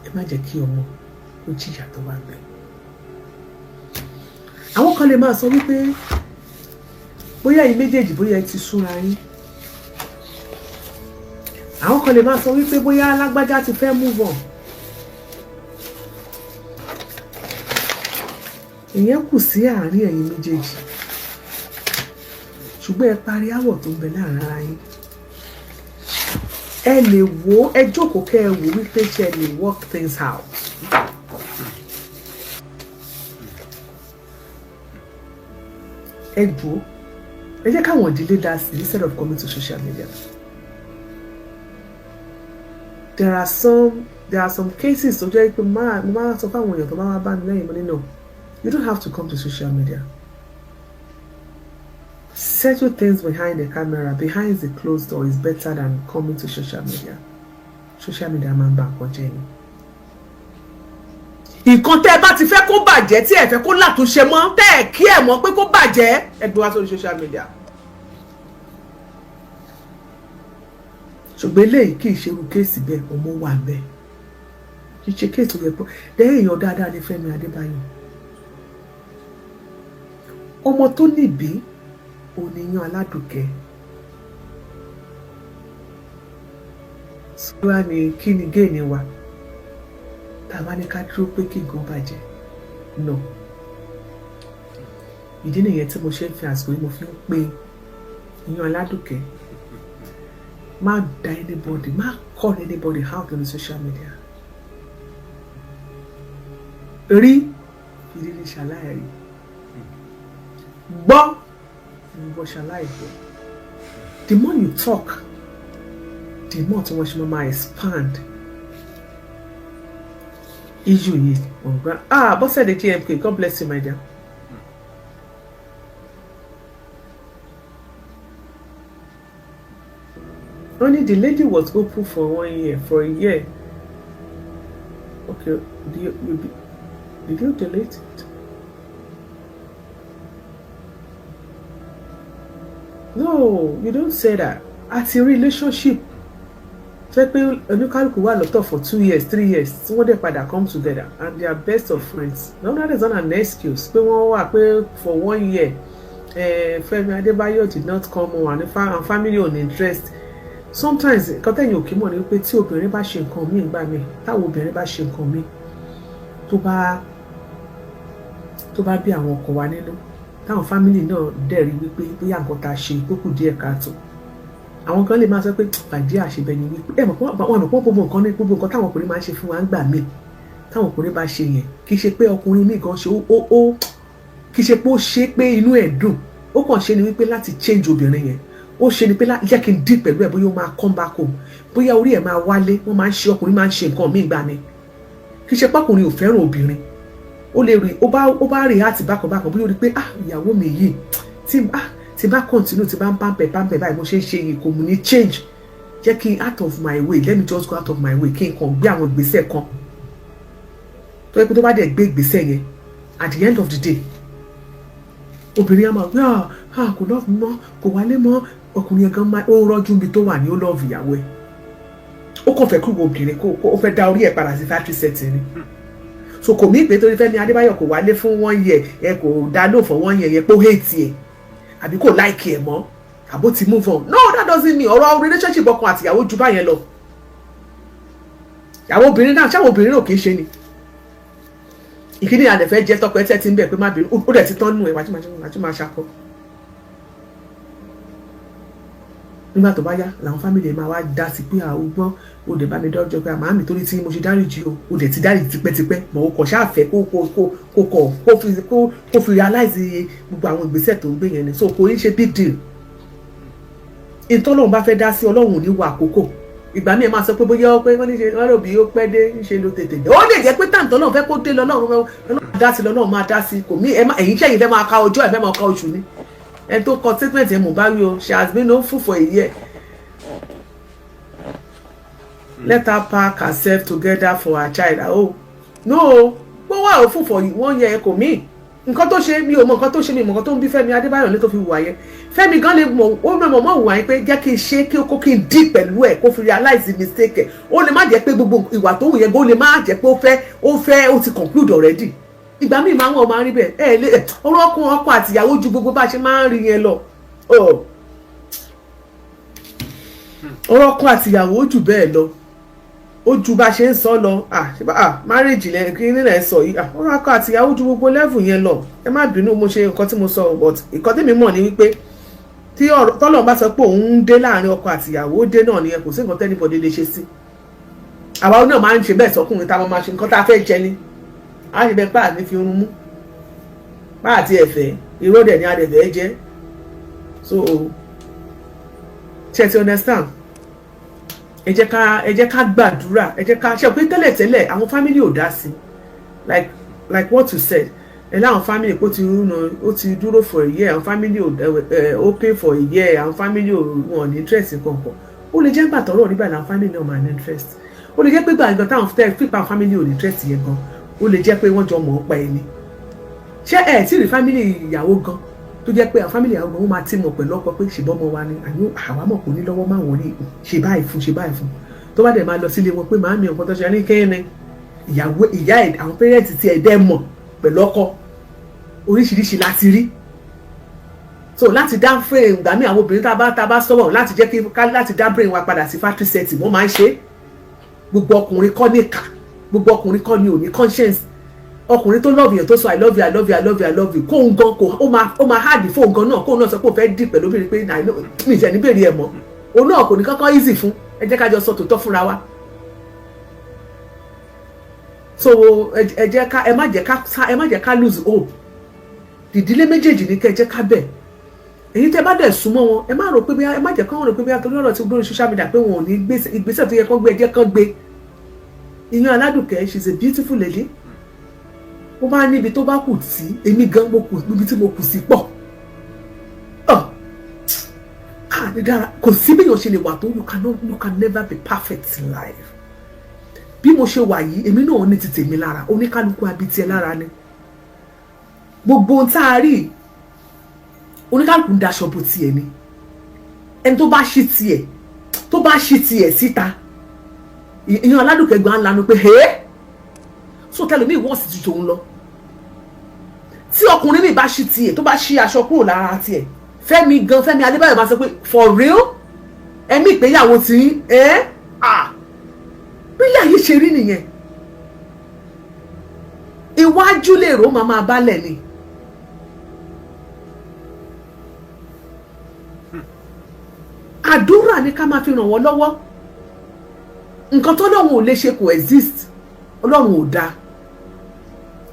Ẹ má jẹ́ kí ọmọ kó jìyà tó wà bẹ́ẹ̀. Àwọn kan lè máa sọ wípé bóyá ẹ̀yin méjèèjì, bóyá ẹ ti súnra yín. Àwọn kan lè máa sọ wípé bóyá alágbájá ti fẹ́ move on. Ìyẹn kù sí àárín ẹ̀yin méjèèjì, ṣùgbọ́n ẹ parí áwọ̀ tó ń bẹ láàrin ara yín. Ẹ lè wo, ẹ jókòó kẹ́ ẹ wò wípé ṣe ẹ lè work things out. Ẹ jọ̀ọ́, ẹ jẹ́ káwọn ìdílé dá sí instead of coming to social media. There are some cases tó jẹ́ pé mo máa sọ fáwọn èèyàn tó bá wá bá mi lẹ́yìn, mo ní, "No, you don't have to come to social media. Settle things behind the camera, behind the closed door is better than coming to social media." Social media máa ń ba nǹkan jẹ́ ni. Nǹkan tẹ́ ẹ bá ti fẹ́ kó bàjẹ́, tí ẹ fẹ́ kó látúnṣe mọ́, tẹ́ ẹ kí ẹ mọ̀ pé kó bàjẹ́, ẹ gbé wá sórí social media. Ṣùgbọ́n eléyìí kì í ṣe irú case bẹ́ẹ̀. Ọmọ wà bẹ́ẹ̀, kì í ṣe case tó yẹ pé lẹ́yìn èèyàn dáadáa ní Fẹ́mi Adébáyọ̀. Ọmọ tó níbí òníyàn aládùnkẹ́. Wá ní kí ni gain wa tá a bá ní ká dúró pé kí nǹkan bàjẹ́? No. Ìdí nìyẹn tí mo ṣe ń fi àsìkò yìí, mo fi ń pe ìyan Aládùkẹ́, má da anybody, má call anybody out on the social media. Rí ìrírí ṣàlàyé, gbọ́ ìwọ ṣàlàyé gbọ́. The more you talk, the more tí wọ́n ṣe máa expand issue yìí on ground. Ah, Bọ́sẹ̀dé GMK, God bless you, my dear. Only the lady was open for one year, for a year. Okay, did you delete it? No, you don't say that. Àti relationship fẹ́ pé oníkálukú wà lọ́tọ̀ for 2 years, 3 years, tí wọ́n dẹ̀ padà come together and they are best of friends. No, that is not an excuse pé wọ́n wà pé for one year, Fẹ́mi Adébáyọ̀ did not come home and family on interest. Sometimes, nǹkan tẹ̀yìn òkè mọ̀ ni wípé tí obìnrin bá ṣe nǹkan míì gbà míì, táwọn obìnrin bá ṣe nǹkan míì tó bá bí àwọn ọkọ wa nínú, táwọn family náà dẹ̀ rí wípé bóyá nǹkan tá a ṣe tó kù díẹ̀ káàtó, àwọn kan lè máa sọ pé pàdé àṣebẹ ni wípé ẹ mọ̀ pé wọn mọ̀ pé gbogbo nǹkan ní gbogbo nǹkan táwọn ọkùnrin máa ń ṣe fún wa ń gbà míì, táwọn ọkùnrin bá ṣe yẹn, kì í ṣe pé ọkùnrin míì gan ṣe ó, kì í ṣe pé ó ṣe pé inú ẹ̀ dùn. Ó kàn ṣe ni wípé láti change obìnrin yẹn, ó ṣe ni pé jẹ́ kí n deal pẹ̀lú ẹ̀, bóyá ó máa come back home, bóyá orí ẹ̀ máa wálé. Wọ́n máa ń ṣe, ọkùnrin máa ń ṣe nǹkan míì gbà mí. Kì í ṣe pọ́kùnrin ò fẹ́ràn obìnrin. Ó lè rí ó bá rí àti bákan bákan, bóyá ó rí pé, ah, ìyàwó mi yìí, tí ah tí bá continue, tí bá ń pamper pamper báyìí, mo ṣe ń ṣe yìí, kò mú ní change. Jẹ́ kí n out of my way, let me just go out of my way, kí n kàn gbé àwọn ìgbésẹ̀ kan tó yẹ pé tó bá dẹ̀ gbé ìgbésẹ̀ yẹn, at the end of the day, obìnrin á máa gbé, ah ah, kò love mọ́, kò wálé mọ́. Ọkùnrin yẹn gan máa ó ń rọ́jú níbi tó wà ní, ó love ìyàwó ẹ̀. Ó kàn fẹ́ kí obìnrin kó ó fẹ́ dá orí ẹ̀ padà sí factory setting ni. So kò mí pé torí Fẹ́mi Adébáyọ̀ kò wálé fún one year, ẹ kò dá lóò for one year yẹn, pé ó hate ẹ àbí kò like ẹ mọ́, àbó ti move on. No, that doesn't mean. Ọ̀rọ̀ relationship ọkọ àtìyàwó ju báyẹn lọ. Ìyàwó obìnrin náà, ṣáwọn obìnrin náà kì í ṣe ni ìkíní àdẹ̀fẹ́ jẹ́ tọpẹ́ tẹ́ ti ń bẹ̀ pé má bínú, ó dẹ̀ ti tán nù ẹ̀, wájú máa ṣakọ. Nígbà tó bá yá làwọn family ẹ̀ máa wá dá sí pé àwọn gbọ́n, ó dẹ̀ bá mi dọ́jọ́ pé àmọ́ àmì torí tí mo ṣe dáríjì o, ó dẹ̀ ti dáríjì tipẹ́tipẹ́ mọ̀, ó kọ̀ ṣáàfẹ́ kó kọ̀ kó fi realize gbogbo àwọn ìgbésẹ̀ tó ń gbé yẹn ni. So kò ní ṣe big deal. Ìtọ́lọ́run bá fẹ́ dá sí, Ọlọ́run ò ní wo àkókò. Ìgbà míì máa sọ pé bóyá ó pé wọ́n ní ṣe wọ́n rò bí ó pẹ́ dé, ń ṣe ló tètè dé. Ó lè jẹ́ pé táǹtọ́ náà fẹ́ kó dé lọ́lọ́run lọ́lọ́run dá sí, lọ́lọ́run máa dá sí. Kò mí ẹ̀yìn sẹ́yìn fẹ́ máa ka ọjọ́ ẹ̀, fẹ́ máa ka oṣù ni. Ẹni tó kọ statement yẹn, mò bá rí o, she has been known for a year. Let her pack herself together for her child. Oh no, gbọ́ wà ó fún for one year, kò mí nǹkan tó ṣe. Mi ò mọ nǹkan tó ṣe, mi ò mọ nǹkan tó ń bí Fẹ́mi Adébáyọ̀ ní tó fi hùwà yẹn. Fẹ́mi gan lè mọ, ó mọ mọ hùwà yẹn pé jẹ́ kí n ṣe kí kó kí n deal pẹ̀lú ẹ̀, kó fi realize mistake ẹ̀. Ó lè má jẹ́ pé gbogbo ìwà tó hù yẹn gan, ó lè má jẹ́ pé ó fẹ́ ó ti conclude already. Ìgbà míì máa ń wọ́n máa ń rí bẹ́ẹ̀. Ẹ lé ọ̀rọ̀ ọkùnrin, ọkọ àtìyàwó ju gbogbo bá a ṣe máa ń rí yẹn lọ. Ọ̀rọ̀ ọkọ àtìyàwó jù bẹ́ẹ̀ lọ, ó ju bá a ṣe ń sọ lọ. Ah, marriage lẹ kí nílẹ̀ sọ yìí. Ah, ọ̀rọ̀ ọkọ àtìyàwó ju gbogbo level yẹn lọ. Ẹ má bínú, mo ṣe nǹkan tí mo sọ, but nǹkan tí mi mọ̀ ni wípé tí tọ́lọ́run bá sọ pé òun ń dé láàrin ọkọ àtìyàwó, ó dé náà nìyẹn. Kò sí nǹkan t' anybody lè ṣe sí. Àwa náà máa ń ṣe bẹ́ẹ̀ sọkùnrin táwọn máa ṣe nǹkan tá a fẹ́ jẹ ni, a ṣe bẹ́ẹ̀ páà ní fi irun mú páà àti ẹ̀fẹ̀ irọ́ dẹ̀ ni a dẹ̀ fẹ́ jẹ́. So ṣe ti understand? Ẹ jẹ́ ká gbàdúrà. Ẹ jẹ́ ká ṣe pé tẹ́lẹ̀tẹ́lẹ̀ àwọn family ò dá sí, like what you said, ẹ láwọn family kó ti rúnà, ó ti dúró for a year, àwọn family ò ẹ open for a year, àwọn family ò wọn ní interest kankan. Ó lè jẹ́ gbà tọ́rọ̀ nígbà làwọn family náà máa ní interest. Ó lè jẹ́ pé gbàgbọ́ táwọn tẹ́ fipá family ò ní interest yẹn gan, ó lè jẹ́ pé wọ́n jọ mọ̀ ọ́ pa ẹni. Ṣé ẹ tí rí family ìyàwó gan tó jẹ́ pé àwọn family ìyàwó gan, wọ́n máa ti mọ̀ pẹ̀lú ọkọ pé ṣèbọ́ ọmọ wa ni, àní àwa mọ̀ kò ní lọ́wọ́, máa wọ̀n ní ṣe báyìí fún, ṣe báyìí fún, tó bá dẹ̀ máa lọ sílé wọn pé màámi, nǹkan tó ṣe ní kéènì ìyàwó ìyá ẹ̀, àwọn parents ti ẹ̀ dẹ́ mọ̀ pẹ̀lú ọkọ. Oríṣiríṣi láti rí. So láti dá frame, ìgbà míì àwọn obìnrin tá a bá sọ̀rọ̀ láti jẹ́ kí ká láti dá brain wa padà sí factory setting, wọ́n máa ń ṣe. Gbogbo ọkùnrin kọ́ ní ìkà, gbogbo ọkùnrin kọ́ ní ò ní conscience. Ọkùnrin tó love yẹn, tó sọ "I love you, I love you, I love you, I love you", kóun gan kò ó máa hard fóun gan náà, kóun náà sọ pé òun fẹ́ dì pẹ̀lú obìnrin pé mi ìṣẹ̀ ní bèrè ẹ̀ mọ́, òun náà kò ní kọ́kọ́ easy fún. Ẹ jẹ́ ká jọ sọ tòótọ́ fúnra wa. So ẹ jẹ́ ká ẹ má jẹ́ ká lose hope. Ìdílé méjèèjì ní kẹ́ ẹ jẹ́ ká bẹ̀. Èyí tẹ́ bá dẹ̀ súnmọ́ wọn, ẹ má rò pé bí, ẹ má jẹ́ kán rò pé bí torí ọ̀rọ̀ tí gbórí social media pé wọn ò ní ìgbésẹ̀ tó yẹ kán gbé. Ẹ jẹ́ kán gbé. Ìyẹn Aládùkẹ́, she is a beautiful lady. Ó bá níbi tó bá kù sí, èmi gan mo kù níbi tí mo kù sí pọ̀. Ah, ní dára, kò sí bí èèyàn ṣe lè wà tó. You can never be perfect in life. Bí mo ṣe wà yìí, èmi náà ní ti tèmi lára. Oníkálukú abitiẹ lára ni. Gbogbo ohun tá a rí, oníkálukú ń daṣọ bo tiẹ̀ ni. Ẹni tó bá ṣí tiẹ̀, tó bá ṣí tiẹ̀ síta, ìyẹn Aládùnkẹ́ gbọ́n lanu pé hẹ́ so tẹlomi wọ́n sì ti tòun lọ. Tí ọkùnrin mi bá ṣí tiẹ̀, tó bá ṣí aṣọ kúrò lára tiẹ̀, Fẹ́mi gan, Fẹ́mi Adébáyọ̀ máa sọ pé, "For real, ẹ̀mí ìgbéyàwó tí ẹ́ à bí ayé ṣe rí nìyẹn." Iwájú lè rò máa balẹ̀ ni. Àdúrà ni ká máa fi ràn wọ́n lọ́wọ́. Nǹkan tọ́lọ́run ò lè ṣe kò exist. Ọlọ́run ò dáa.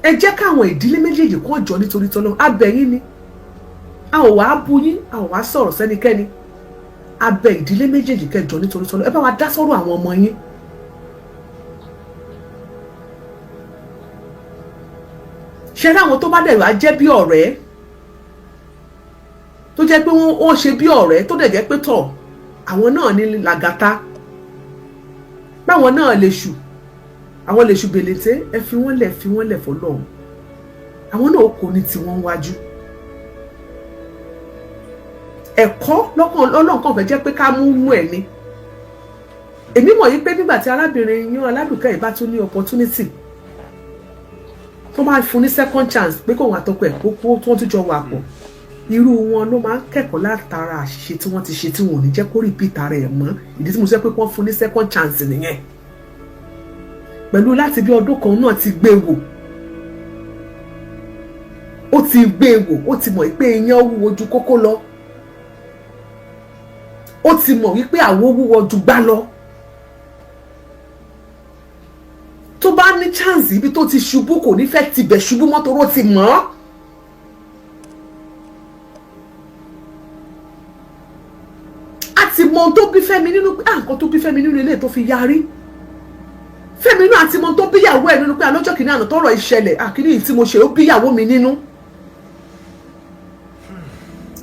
Ẹ jẹ́ káwọn ìdílé méjèèjì kàn jọ nítorí tọ́lọ́run. Abẹ́yín ni, a ò wá bú yín, a ò wá sọ̀rọ̀ sẹ́nikẹ́ni. Abẹ ìdílé méjèèjì kẹjọ nítorí tọ́lọ́run. Ẹ bá wa dá sọ́rọ̀ àwọn ọmọ yín. Ṣe láwọn tó bá dẹ̀ wá jẹ́ bí ọ̀rẹ́, tó jẹ́ pé wọ́n ṣe bí ọ̀rẹ́, tó dẹ̀ jẹ́ pé tọ̀ àwọn náà ní làgàtà, báwọn náà lè ṣù, àwọn lè ṣù bèlèté, ẹ fi wọ́n lẹ̀, fi wọ́n lẹ̀ fọlọ́run. Àwọn náà kò ní tiwọn wájú. Ẹ̀kọ́ lọ́kàn Ọlọ́run kàn fẹ́ jẹ́ pé ká mú mú ẹ̀ ni. Èmi mọ̀ yí pé nígbà tí arábìnrin yan Aládùúkẹ́ yìí bá tún ní opportunity, tó máa fún ní second chance pé kóun àtọkọ ẹ̀ kó tó tún jọ wà pọ̀, irú wọn ló máa ń kẹ́kọ̀ọ́ látara àṣìṣe tí wọ́n ti ṣe, tí wọn ò ní jẹ́ kó repeat ara ẹ̀ mọ́. Ìdí tí mo sọ pé wọ́n fún ní second chance nìyẹn. Pẹ̀lú láti bí ọdún kan náà ti gbé wò, ó ti gbé wò, ó ti mọ̀ pé iyán wúwo ju kókó lọ, ó ti mọ̀ wípé àwo wúwo ju gbá lọ. Tó bá ní chance, ibi tó ti ṣubú, kò ní fẹ́ tibẹ̀ ṣubú mọ́, toró ti mọ̀ ọ́. A ti mọ ohun tó bí Fẹ́mi nínú pé nǹkan tó bí Fẹ́mi nínú ilé tó fi yarí. Fẹ́mi náà àti mọ ohun tó bíyàwó ẹ̀ nínú pé alọ́jọ́ kìíní àná tọ́rọ̀ ìṣẹ̀lẹ̀ àkíní yìí tí mo ṣe, ó bíyàwó mi nínú.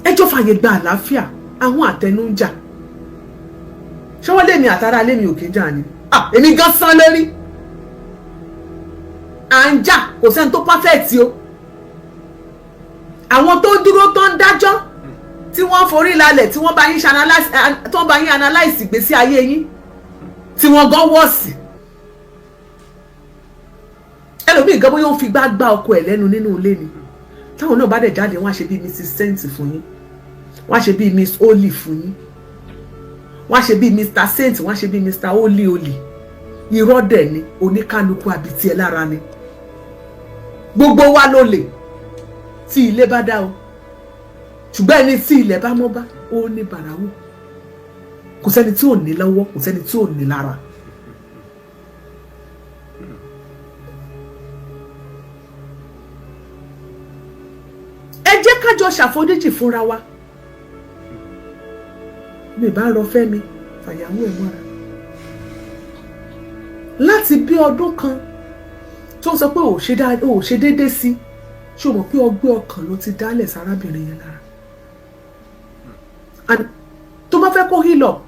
Ẹjọ́ fàyè gba àlàáfíà. Àwọn àtẹnu ń jà, ṣé wọ́n lémi àtàrà lémi ò kí ń jà ni? Èmi gan san lórí à ń jà. Kò sẹ́ni tó perfect o. Àwọn tó dúró, tó ń dájọ́, tí wọ́n forí lálẹ̀, tí wọ́n bá yín ṣe, tí wọ́n bá yín analyse ìgbésí ayé yín, tí wọ́n gan wọ́ọ̀sì. Ẹlòmíì gan bóyá ó ń fi gbá gbá ọkọ ẹ̀ lẹ́nu nínú ilé ni. Táwọn náà bá dẹ̀ jáde, wọ́n á ṣe bíi Mrs Saint fún yín, wọ́n á ṣe bíi Miss Holy fún yín, wọ́n á ṣe bíi Mr Saint, wọ́n á ṣe bíi Mr Holy Holy. Irọ́ dẹ̀ ni. Oníkálukú abití ẹ lára ni. Gbogbo wa ló lè tí ilé bá dá o, ṣùgbọ́n ẹni tí ilẹ̀ bá mọ́ bá, ó ní bàràwò. Kò sẹ́ni tí ò ní lọ́wọ́, kò sẹ́ni tí ò ní lára. Ẹ jẹ́ ká jọ ṣàforíjì fúnra wa. Mi bá rọ Fẹ́mi, fàyàwó ẹ̀ mọ́ra. Láti bí ọdún kan tó ń sọ pé ò ṣe déédéé sí, ṣé o mọ̀ pé ọgbẹ́ ọkàn ló ti dálẹ̀ sárábìnrin yẹn lára? And tó bá fẹ́ kó heal up,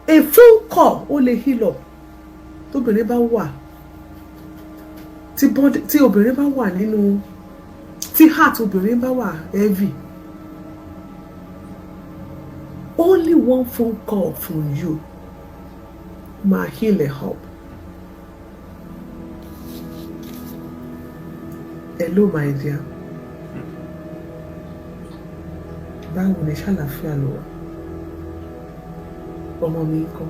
a phone call ó lè heal up. Tóbìnrin bá wà tí body, tí obìnrin bá wà nínú, tí heart obìnrin bá wà heavy, only one phone call from you máa heal her up. "Hello my dear, báwo ni? Ṣàlàáfíà ló wà? Ọmọ mi ń kọ́?"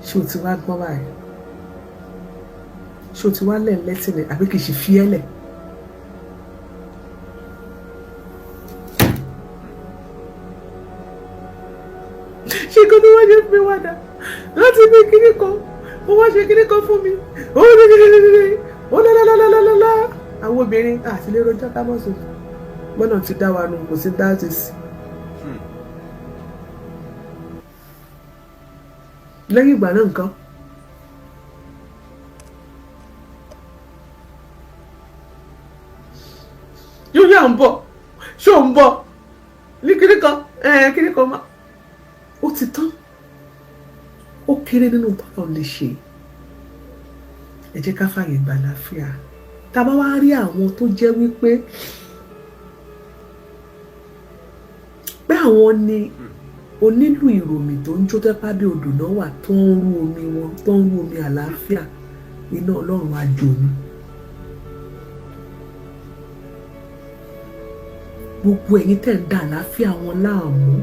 Ṣé o ti wá gbọ́n báyìí? Ṣé o ti wá lẹ̀ lẹ́tìn ni, àbí kì í ṣe fi ẹ́ lẹ̀? Ṣé kó tó wá ṣe fún mi wá dá láti bí kíní kan, ó wá ṣe kíní kan fún mi, ó ní kíní kíní, ó lálálálálá. Àwọn obìnrin àti lè rojọ́ ká mọ̀ sùn gbọ́dọ̀ ti dá wa nù, kò sí dá ti sí. Lẹ́yìn ìgbà náà nǹkan yóò yà ń bọ̀, ṣó ń bọ̀ ní kíní kan, kíní kan máa ó ti tán. Ó kéré nínú tọ́lọ̀ lè ṣe. Ẹ jẹ́ ká fààyè gbà láfíà. Tá a bá wá rí àwọn tó jẹ́ wípé pé àwọn ni onílù ìròmì tó ń jó tẹ́pá bí odò náà wà, tó ń rú omi wọn, tó ń rú omi àlàáfíà, iná Ọlọ́run á jó ni. Gbogbo ẹ̀yin tẹ́ ń da àlàáfíà wọn láàmú,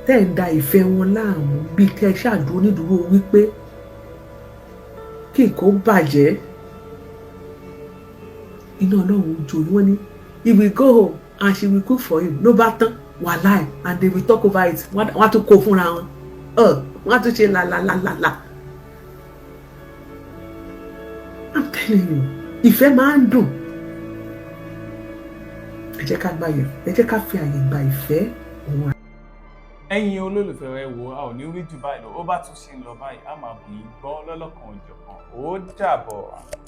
tẹ́ ń da ìfẹ́ wọn láàmú, bí kẹ́ ẹ ṣáàdúró nídúró wípé kí nǹkan ó bàjẹ́, iná Ọlọ́run jó ni. Wọ́n ní he will go home and she will cook for him, ló bá tán, wàláì. And they will talk over it. Wọ́n á tún kó fúnra wọn, wọ́n á tún ṣe làlàlàlà. I'm telling you, ìfẹ́ máa ń dùn. Ẹ jẹ́ ká gba, ẹ jẹ́ ká fi àyè gba ìfẹ́ òun. Ẹ̀yin olólùfẹ́, ẹ wò, a ò ní rí jù báyìí lọ. Ó bá tún ṣe ń lọ báyìí, a máa bù yín gbọ́ lọ́lọ́kan òjọ̀kan. Ó dàbọ̀.